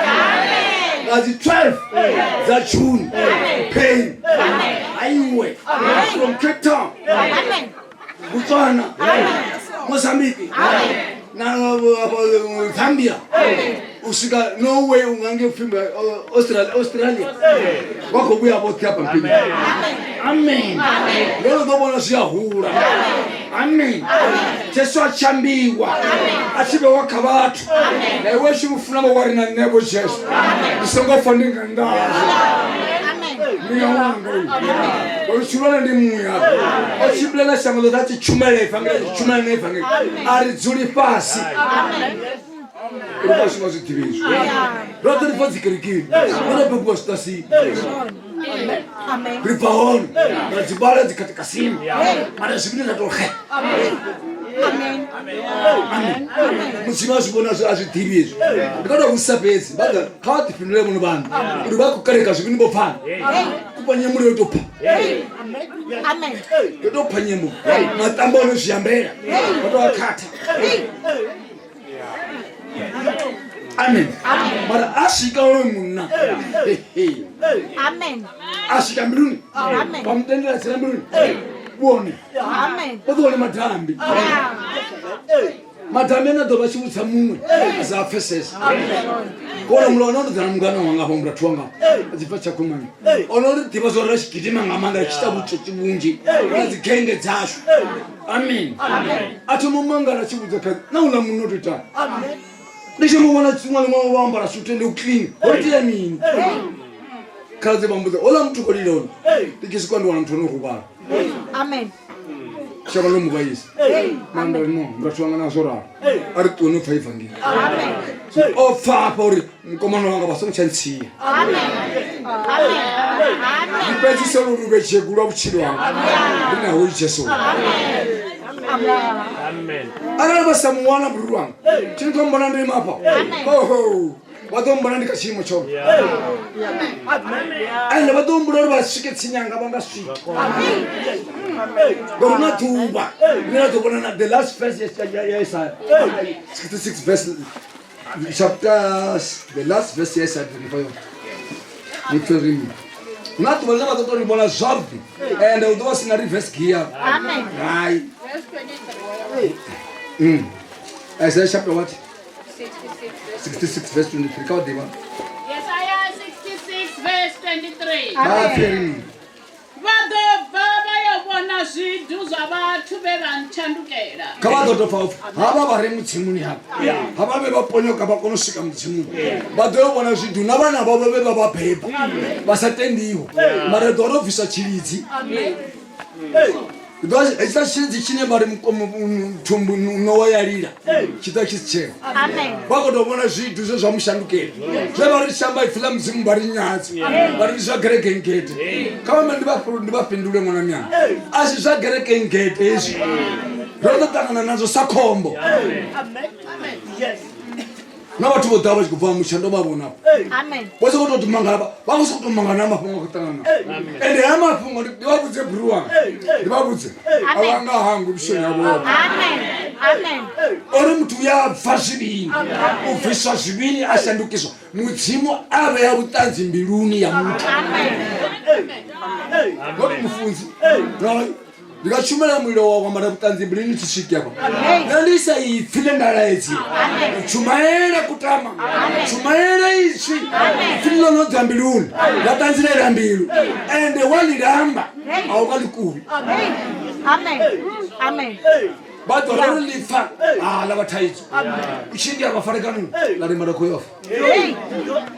nga dzi 12 dza June pain aiwe from Cape Town Botswana Mozambique na Zambia u swika Norway u nga nge pfhi Australia Australia vha khou vhuya vhoṱhe hafha mpini amen ndo no ḓo vhona zwi a hula amen Jesu a tshi ambiwa a tshi vhewa kha vhathu na iwe tshi mufuna vho wa ri na nṋe vho Jesu ndi songo fa ndi nga ngazwo muya wanga uyu uri tshihulwane ndi muya o tshimbila na shango ḽoṱhe a tshi tshumela ivangeli a tshi tshumela na ivangeli a ri dzuli fhasi ri vha shuma zwi ḓivhi izwi roṱhe ri bva dzikerekeni ro no bebiwa zwiṱasini ri bva hone ra dzi vhala dzikhatikasini mara zwivhine zwa tou xe amen mudzimu a zwi vhona a zwi ḓivhi hezwi ndi kho tou vhudzisa fhedzi vha ḓo kha vha ḓifhindule vhone vhaṋe uri vha khou kereka zwivhini vho pfana kupa nyemulo yo tou pfa yo tou pfa nyemulo maṱamba one zwi ambela vha tou a khatha amen mara a swika oyo munna a swika mbiluni vha mu tendela tsela mbiluni vhone vha ḓo wana madambi madambi ane a ḓo vha tshi vhudza muṅwe a sa pfesese kona mulo ono ndo ḓana mungana wanga afha murathu wanga a dzi pfa tshakhumani ono ri ḓivha zwo ri tshi gidima nga maanḓa ri tshi ita vhutswotswi vhunzhi na dzi genge dzashu amen a thoma u mangala tshi vhudza kha na uḽa munna o tou itani ndi tshi mu vhona tshiṅwe ḽiṅwe wo ambara suthe ndi u clean ho itea mini khaladzi vha mbudza houḽa muthu khou lila hone ndi tshi swika ndi wana muthu ono huvhala Amen. Shavha ḽo mu vhaisa. Mara nda ri no, murathu wanga na zwo ralo. A ri ṱuwe no pfa ivangeli. So o pfa hafha uri mukomana wanga vha songo tsha ntsia. Ndi fhedzisela uri uvhe dzhegu lwa vhutshilo hanga. Ndi na hoyu Jesu. Arali vha sa mu wana mururi wanga, thi ni ḓo mbona ndo ima hafha. Oho. Vha ḓo mbona ndi kha tshiimo tsho. Ende vha ḓo humbula uri vha swike tsini yanga vha nga swiki. Ngauri hu na ḓuvha ḽine ḽa ḓo vhona na the last verse ya Isaya 66 verse chapter the last verse ya Isaya ndi fha yone. Ni pfe ri mini. Hu na ḓuvha ḽine vha ḓo tou ri vhona zwavhuḓi ende hu ḓo vha si na reverse gear. Hai. Verse 23. Isaiah chapter what? 66 verse 23 kha vha ḓivha. Yesaya 66 verse 23. Vha pfe ri mini. Vha ḓo bva vha yo vhona zwidu zwa vhathu vhe vha ntshandukela. Kha vha ḓo tou pfa upfi havha vha re mutsimuni hafha havha vhe vha ponyoka vha kona u swika mudzimuni vha ḓo yo vhona zwidu na vhana vhavho vhe vha vha beba vha sa tendiho mara ḓo ro bvisa tshilidzi hetshiḽa tshilidzi tshine vha ri thumbu ṋowa ya lila tshi ḓa tshi si tsheo vha khou tou vhona zwidu zwe zwa mushandukela zwe vha ri shamba ipfi ḽa mudzimu vha ri nyadza vha ri ndi zwa gerekengete kha vha ndi vha fhindule ṅwana mianga a si zwa gerekengete hezwi ro ḓo ṱangana nazwo sa khombo na vhathu vho ḓa vha tshi khou bva mutsha ndo vha vhona vho sokou tou mangala vha khou sokou tou mangala na mafhungo a khou ṱangana ende haya mafhungo ndi vha vhudze bruwanga ndi vha vhudze a vha nga hangwi vhushoni ha vhone ori muthu ya bva zwivhini u bviswa zwivhini a shandukiswa mudzimu a vhea vhuṱanzi mbiluni ya muthu not mufunzi no ndi nga tshumela mulilo wa kwamara vhuṱanzi mbiluni tshi swike afha nṋe ndi isa ipfi ḽe nda laedziwa u tshumaela kutama tshumaela itswi ipfi ḽo no ḓa mbiluni ḽa ṱanzilela mbilu ende wa ḽi lamba a u nga ḽi kuvhi Amen. Amen. Vha ḓo ralo ḽi pfa ha ḽa vha thaidzo u tshi ndi a vha farekanoni ḽa ri mara khou yo fa Hey.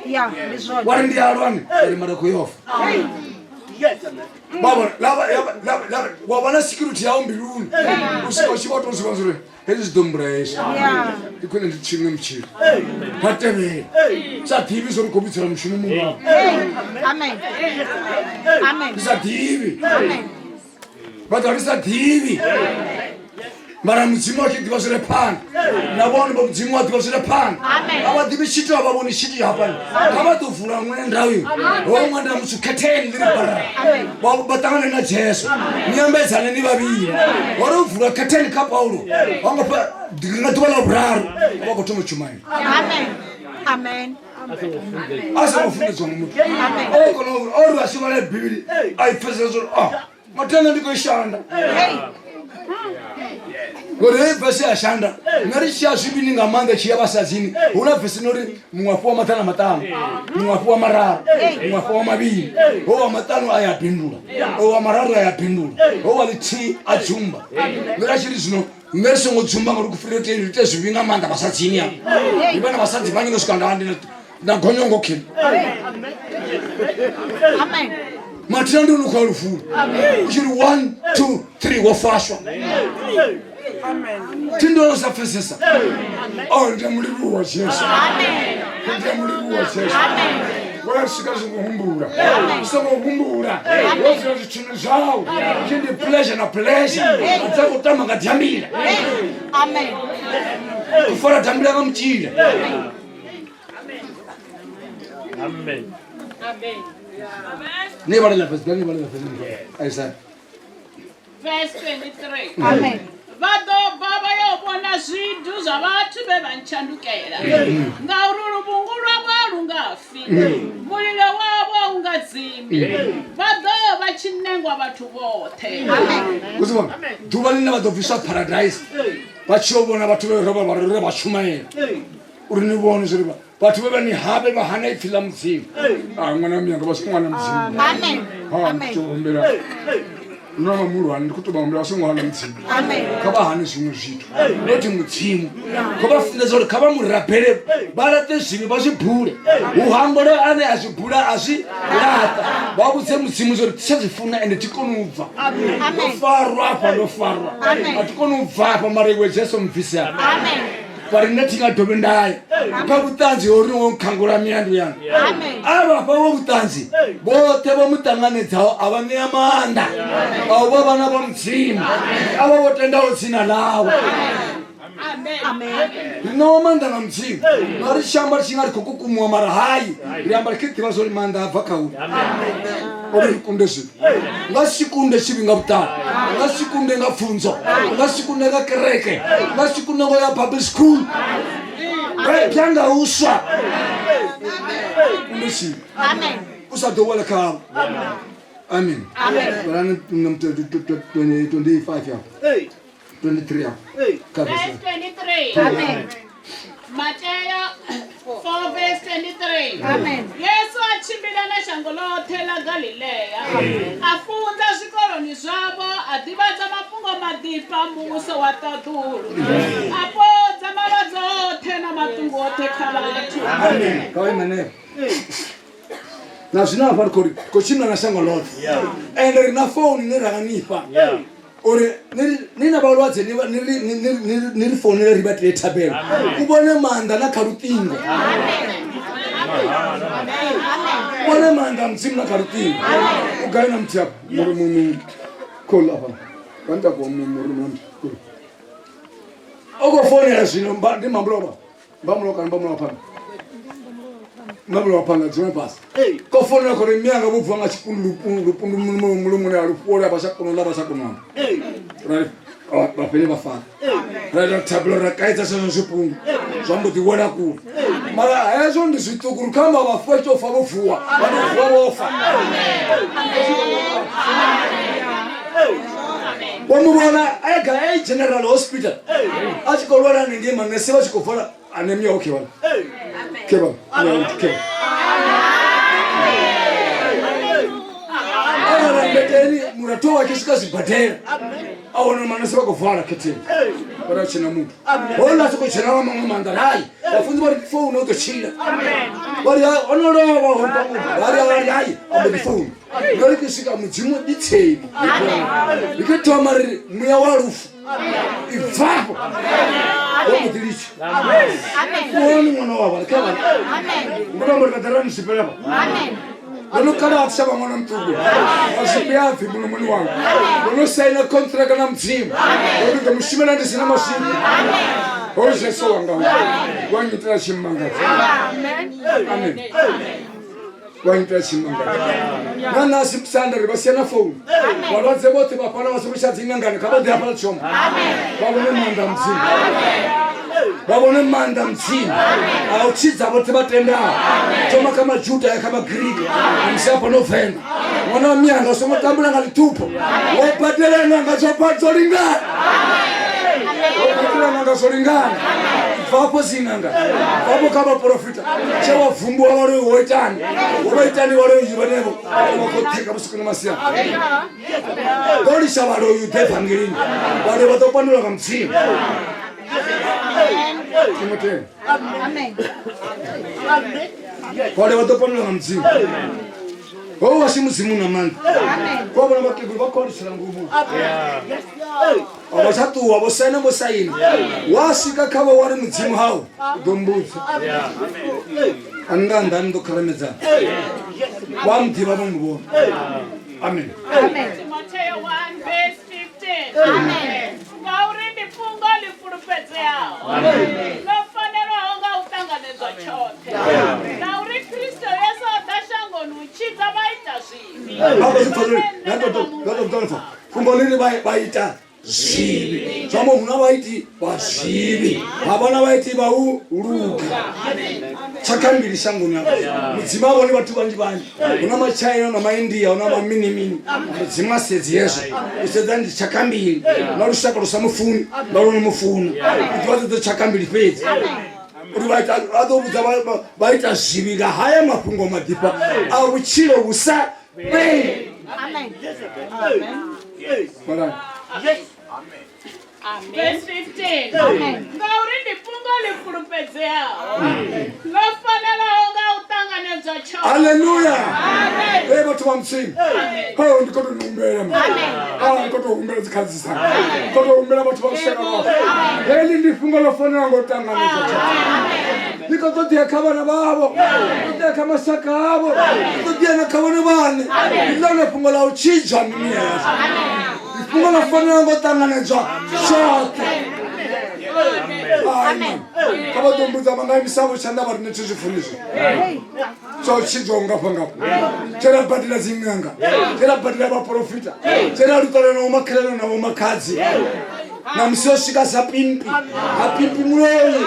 Ya, ndi zwone. Wa ri ndi a lwani ḽa ri mara khou yo fa Hey. Vha vhona wa vha na security yau mbiluni u swika u tshi vha tou zwi vhona uri hezwi zwi ḓo mbulaya hezwi ndi khwine ndi tshiṅwe mutshilo vha tevhela sa ḓivhi zwo ri khou vhudzela mushumo murahu Amen. Amen. ndi sa ḓivhi vha ḓo ri sa ḓivhi mara mudzimu a tshi ḓivha zwi re phanḓa na vhone vha mudzimu a ḓivha zwi re phanḓa a vha ḓivhi tshithu a vha vhoni tshithu hafhani kha vha ḓo vula ṅwenda uyu ho ṅwenda muthu khetheni ḽi ri bara vha ṱangane na jesu ni ambedzane ni vhavhili hore u vula khetheni kha paulo wa ngo fha nga ḓuvha ḽa vhuraru vha khou thoma u tshumaela Amen. Amen. A songo funḓedzwa nga muthu o kona uri o ri a tshi vhala bivhili a i pfesesa uri a matenda ndi khou i shanda ngori heyi vesi ya shanda nṋe ri tshi ya zwivhini nga maanḓa tshi ya vhasadzini hu na vesi no ri muṅwe afhiwa maḓana maṱanu muṅwe afhiwa mararu muṅwe afhiwa mavhili ho wa maṱanu a ya bindula o wa mararu a ya bindula ho wa ḽithihi a dzumba nṋe ra tshi ri zwino nṋe ri songo dzumba ngori kufurire ri ite zwivhi nga maanḓa vhasadzini a ndi vha na vhasadzi vhanzhi no swika nda ndi na gonyongo khini Amen. Mathina ndi uno khou lufuni u tshi ri 1 2 3 wo fashwa thi ndo sa pfesesa o ndi a mulivhuwa jesu ndi a mulivhuwa jesu wa swika songo humbula songo humbula wo dzula zwithuni zwau tshi ndi pleasure na pleasure dza khou tamba nga dyambila Amen. U fara dyambila nga mutshila Amen. Ni vhalela fhedzi ni vhalela fhedzi Isaiah Verse 23. Amen. Vha ḓo bva vha yo vhona zwidu zwa vhathu vhe vha ntshandukela ngauri luvhungu lwavho a lu nga fi mulilo wavho a u nga dzimi vha ḓo vha tshinengwa vhathu vhoṱhe Uzibona ḓuvha ḽine vha ḓo bviswa paradise vha tshi yo vhona vhathu vhe rovha vha ri vha shumaela uri ni vhone zwori vhathu vhe vha ni habe vha hana ipfi ḽa mudzimu a ṅwana wa miyanga vha si ṅwana mudzimu Amen. ha Amen. ndi humbela Na muhulwane ndi khou tou vha humbela vha songo hana Mudzimu, kha vha hane zwiṅwe zwithu, not Mudzimu. Kha vha funḓedza uri kha vha mu rabele, vha laṱe zwivhi, vha zwi bule, hu hangwelwe ane a zwi bula a zwi laṱa. Vha vhudze Mudzimu zwa uri thi tsha zwi funa ende thi koni u bva, ndo farwa afha, ndo farwa, a thi koni u bva afha, mara iwe Jesu mbvise afha. Vha ri nṋe thi nga dovhi ndaya kha vhuṱanzi ho uri wo nkhangula milandu yanga. A vha fha vho vhuṱanzi, vhoṱhe vho mu ṱanganedzaho a vha ṋea maanḓa a u vha vhana vha Mudzimu, a vha vho tendaho dzina ḽawe. Ri ṋewa maanḓa nga Mudzimu, na ri tshi amba ri tshi nga ri khou kukumuwa, mara hai, ri amba ri tshi ḓivha zwa uri maanḓa a bva kha uyu uri ri kunde zwivhi. Nga si kunde tshivhi nga vhuṱali, nga si kunde nga pfunzo, nga si kunde nga kereke, nga si kunde nga ya Bible school, bebya nga uswa kunde tshivhi u sa ḓo wela khavho. Amen. Vhalani 25 yafho, 23 afho kha verse 23. Amen. Mateo 4 verse 23. Amen. Yesu a tshimbila na shango ḽoṱhe ḽa Galilea, a funza zwikoloni zwavho, a ḓivhadza mafhungo maḓifha a muvhuso wa ṱaḓulu, a fhodza malwadze oṱhe na maṱungu oṱhe kha vhathu. Amen. Kha vha ime hanefho. Na zwino hafha ri khou ri khou tshimbila na shango ḽoṱhe, ende ri na founu ine ra nga nifha uri ni na vhalwadze ni ri founele ri vha tee thabelo, u vhone maanḓa na kha luṱingo, u vhone maanḓa a Mudzimu na kha luṱingo. U gai na muthihi afha muri kholu afha vhantakuwa muri na muthihi o khou founela zwino ndi mambulovha mbamulo kana mbamulo phanḓa, mbamulo phanḓa dzule fhasi ko founela khori mianga vho bva nga tshipundu lupundu mulomoni a lufhole a vha tsha kona u ḽa, vha tsha kona u amba. Ra vha fhele vha fara, ra ita thabelo, ra kaidza zwezwo zwipundu zwa mbo ḓi wela kule. Mara hezwo ndi zwiṱuku, ri khou amba vhafu vha tshi tou fa vho vuwa, vha tou vuwa vho fa. Vho mu vhona ega a General Hospital a tshi khou lwala hanengei, manese vha tshi khou vala anemia. Okay, vhana ke vhana ke arala mbeteni murathu wa tshi swika zwibadela a wana manese vha khou vala khetheni, vha tshena muthu houḽa a tshi khou tshena nga maṅwe maanḓa. Hai, vhafunzi vha ri founu u ḓo tshila, vha ri o no lovha, vha ri hai, a mbo ḓi founu ndo ri ki swika Mudzimu i tseni ri ke thoma ri muya wa lufu ibvapo wo mbo ḓi litsha woni ṅwana wa vhala khe vhana ndo tamba ri nga ḓa ra ni zwifhela vha ndo no kala a tsha vha ṅwana muṱuku mazwifhi a pfi mulomoni wanga. Ndo no saina contract na Mudzimu uri ḓo mushumela ndi si na maswini. Ho Jesu wanga wa nyitela tshimangadzo. Amen. Wa nyitela tshimangadzo na nasi sanda ri vha sia na founu. Vhalwadze vhoṱhe vha fhano vha songo tsha dziṅangani, kha vha ḓe hafhaḽa tshomo vha vhone maanḓa a Mudzimu, vha vhone maanḓa Mudzimu a u tshidza vhoṱhe vha tendaho, thoma kha Majuda ya kha Magiriki na musi hafha no Venḓa. Ṅwana wa miyanga u songo tambula nga ḽithupho, wo badela ṅanga dzo lingana, wo badela ṅanga zwo lingana. Bvafho dzin'anga, bvafho kha vhaporofita tshe wa vumbuwa vhaloi, wo itani, wo vha itani vhaloi vhanevho vha khou ṱheka vhusiku na masiari. Ḓo litsha vhaloi u ḓe evangelini, vhaloi vha ḓo pandulwa nga Mudzimu. Timotheo, vhaloi vha ḓo pandulwa nga Mudzimu. Ho wasi Mudzimu na maanḓa ko vhona vhakegulu vha khou alitshela nguvho a vha tsha ṱuwa, vho saina, vho saina. Wa swika khavho wa ri Mudzimu hau u ḓo mbudza a ni nga nnḓa ni ḓo kharamedzana vha muḓivha vho mu vhona. Amen. Timotheo 1 verse 15. Ngauri ndi fhungo ḽi fulufhedzeaho, ḽo fanelwaho nga u ṱanganedzwa tshoṱhe, na uri Kristo Yesu o ḓa shangoni u tshidza vhaitazwivhi. Vha khou zwi pfa uri nga to ṱalupfa fhungo ḽi ri vha ita zwivhi zwa mo hu na vhaiti vha zwivhi, ha vha na vhaiti vha u luga, tshakha mbili shangoni afha. Mudzimu a vhoni vhathu vhanzhi vhanzhi, hu na Matshaina na Maindia, hu na maminimini. Mudzimu a sedzi hezwo, u sedza ndi tshakha mbili, na lushaka lu sa mufuni na lu no mufuna. U ḓivha dzedzo tshakha mbili fhedzi uri vha ḓo vhudza vha ita zwivhi nga haya mafhungo maḓifha a vhutshilo vhu sa fheli. Amen. Vhalani. Verse 15. Ngauri ndi fhungo ḽi fulufhedzeaho ḽo fanelaho nga u ṱanganedzwa tshoṱhe. Haleluya. Ee vhathu vha Mudzimu. Oh, ndi khou tou ni humbela mani. Ah, ndi khou tou humbela dzikhaladzi dzanga. Ndi khou tou humbela vhathu vha lushaka lwashu. Heḽi ndi fhungo ḽo fanelaho nga u ṱanganedzwa tshoṱhe. Ḽi khou ṱoḓea kha vhana vhavho, ḽi ṱoḓea kha mashaka avho, ḽi ṱoḓea na kha vhone vhaṋe. Ndi ḽone fhungo ḽa u tshidzwa mimuya yashu. Ndi fhungo ḽo fanelaho nga u ṱanganedzwa tshoṱhe. Amen. Kha vha ḓo mbudza vha nga imisa vho tshanḓa vha ri nṋe thi zwi funi zwi. Zwa u tshidzwa u ngafha ngafha. Tshe ra badela dziṅanga, tshe ra badela vhaporofita, tshe ra luṱana na vhomakhelana na vhomakhadzi. Na musi yo swika sa pimpi, ha pimpi muloi,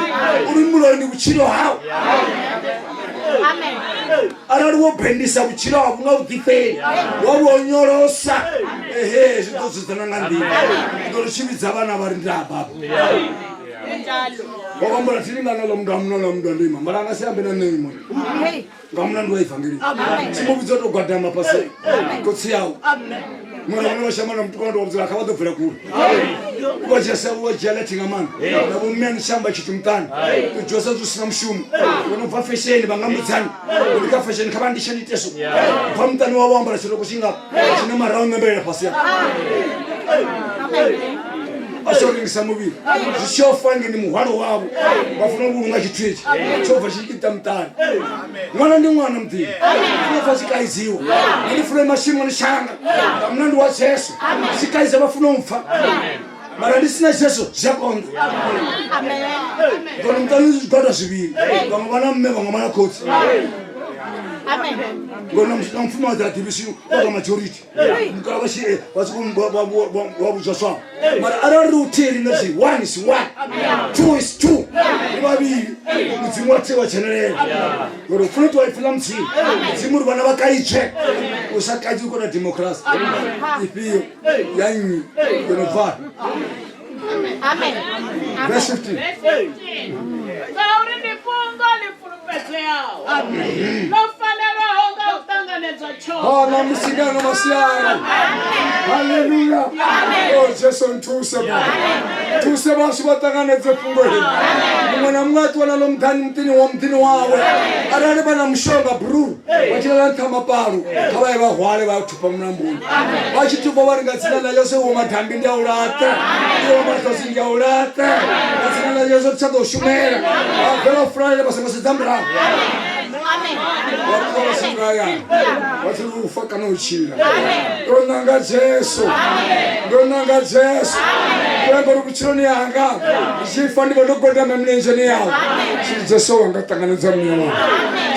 uri muloi ndi vhutshilo hau. Arali wo bendisa vhutshilo hau nga vhuḓifheli, wa vhu onyolosa, ehe zwi ḓo dzudzana nga nḓila. Ndi ḓo ri tshi vhidza vhana vha ri ndi a baba. Vho vhambula thi lingana ḽa mndu amuna ḽa mndu andima mara anga si ambe na nṋe imwe nga mulandu wa evangeli tshi mu vhidza to gwadama fhasi khotsi yawe mara vhana vha shamba na mutukana to vhudzula kha vha ḓo bvela kule vha dzhia sa vha dzhia ḽethi nga maanḓa na vho mme ani shamba tshithu muṱani u dzhia sa zwi sina mushumo vho no bva fesheni vha nga mbudzani uri kha fesheni kha vha ndishe ndi iteso bva muṱani wavho ambara tshiroko tshingafha tshine maraho ṋembelela fhasi afha a tsho rengisa muvhili zwi tshi yo fa nge ndi muhwalo wavho vha funa u vhulunga tshithu itshi tsho bva tshi ita muṱani ṅwana ndi ṅwana muḓini funa pfa tshi kaidziwa nṋe ndi funa ima tshimoni tshanga nga mulandu wa Jesu tshi kaidza vha funa u mpfa mara ndi sina Jesu zwi a konḓa ngori muṱani ndi zwigwada zwivhili vhaṅwe vha na mme vhaṅwe vha na khotsi ngori na mufumakadzi a ḓivhi swino vha majority mukala vha tshi vha tshi khou vha vhudzwa swao mara arali ri uthihi riṋe zwi one is one two is two ri vhavhili mudzimu wa thihi wa dzhenelela ngori u funa ṱuwa ipfi ḽa mudzimu mudzimu uri vhana vha kaidzwe u sa kaidzi u kona democracy ifhio ya nnyi yo no bvafhi Amen. Verse 15. Ngauri ndi fhungo ḽi fulufhedzeaho ḽo fanelwaho nga u ṱanganedzwa tshoṱhe. Oh, na musikana masiari. Haleluya. Oh, Jesu nthuse Baba. Thuse vhashu vha ṱanganedze fhungo heḽi. Muṅwe na muṅwe a ṱuwa naḽo muḓani muḓini wa muḓini wawe. Arali vha na mushonga bru vha tshi lala nṱha mapalo kha vha ye vha hwale vha thupa mulamboni. Vha tshi thupa vha ri nga dzina ḽa Yesu iwe madambi ndi a u laṱa. Iwe maṱosi ndi a u laṱa. Nga dzina ḽa Yesu thi tsha ḓo shumela. Vha bvela fulalela vha songo sedza murahu. Vha ṱuwa vha swika hayani vha tshi ri u fa kana u tshila. Ndo nanga Jesu. Ndo nanga Jesu. Ndo amba uri vhutshiloni hanga ndi tshi fa ndi vha ndo gwadama milenzheni yawe. Tshi Jesu wanga ṱanganedza muya wanga.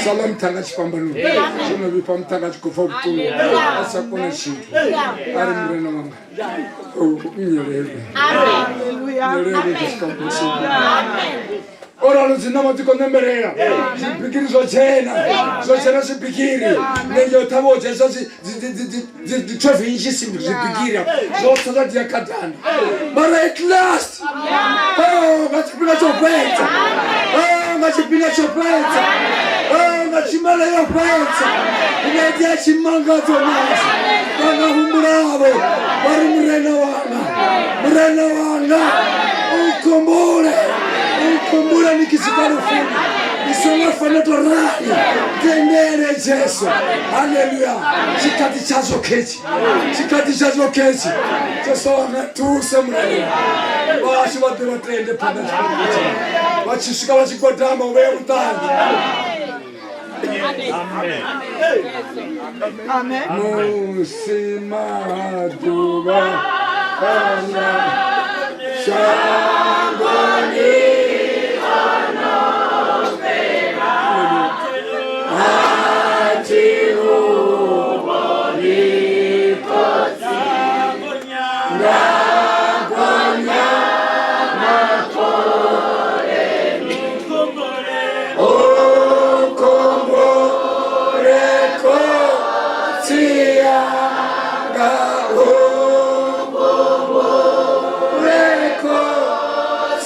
Sala muṱhanga tshifhambanoni. Zwo no vhifha muṱhanga a tshi khou pfa vhuṱungu a sa kone tshithu. A ri murena wanga nnyelelwe. Nnyelelwe Jesu ka o ralo dzi ṋama dzi khou ṋembelela zwibigiri zwo dzhena zwo dzhena zwibigiri nṋe yo ṱhavha o dzhenisa dzi 12 inches zwibigiri zwoṱhe zwa dia khadani mara at last oh, nga tshifhinga tsho fhedza oh, nga tshifhinga tsho fhedza oh, nga tshimela yo fhedza ine itea tshimangadzo nazo vha nga humbulavho vha ri murena wanga murena wanga ukhumbule ukhumbule nikisvika lufuni ndi songo fanela to rali tendele jesu haleluya tshikhathi tshazwo khetshi tshikhathi tshazwo khetshi jesu wanga thuse murena vhashu vha ḓe vha tende phanḓa tshifhinga tsha vha tshi swika vha tshi gwadama u vhea vhuṱanzi Musi maḓuvha kana shangoni a thi u vhoni khotsi nga gonya Ukhumbule khotsi yanga, ukhumbule khotsi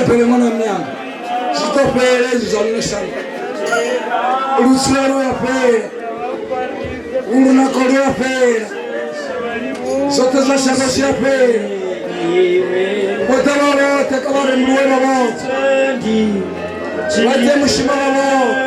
Rabele ṅwana wa mianga zwi ḓo fhela hezwi zwa ḽino shango. Lutshilo lu a fhela, lunako lu a fhela, zwoṱhe zwa shango zwi a fhela. Vho ḓa vha vhoṱhe kha vha rembuluwe vha vhoṱhe, vha ite mushumo vha vhoṱhe.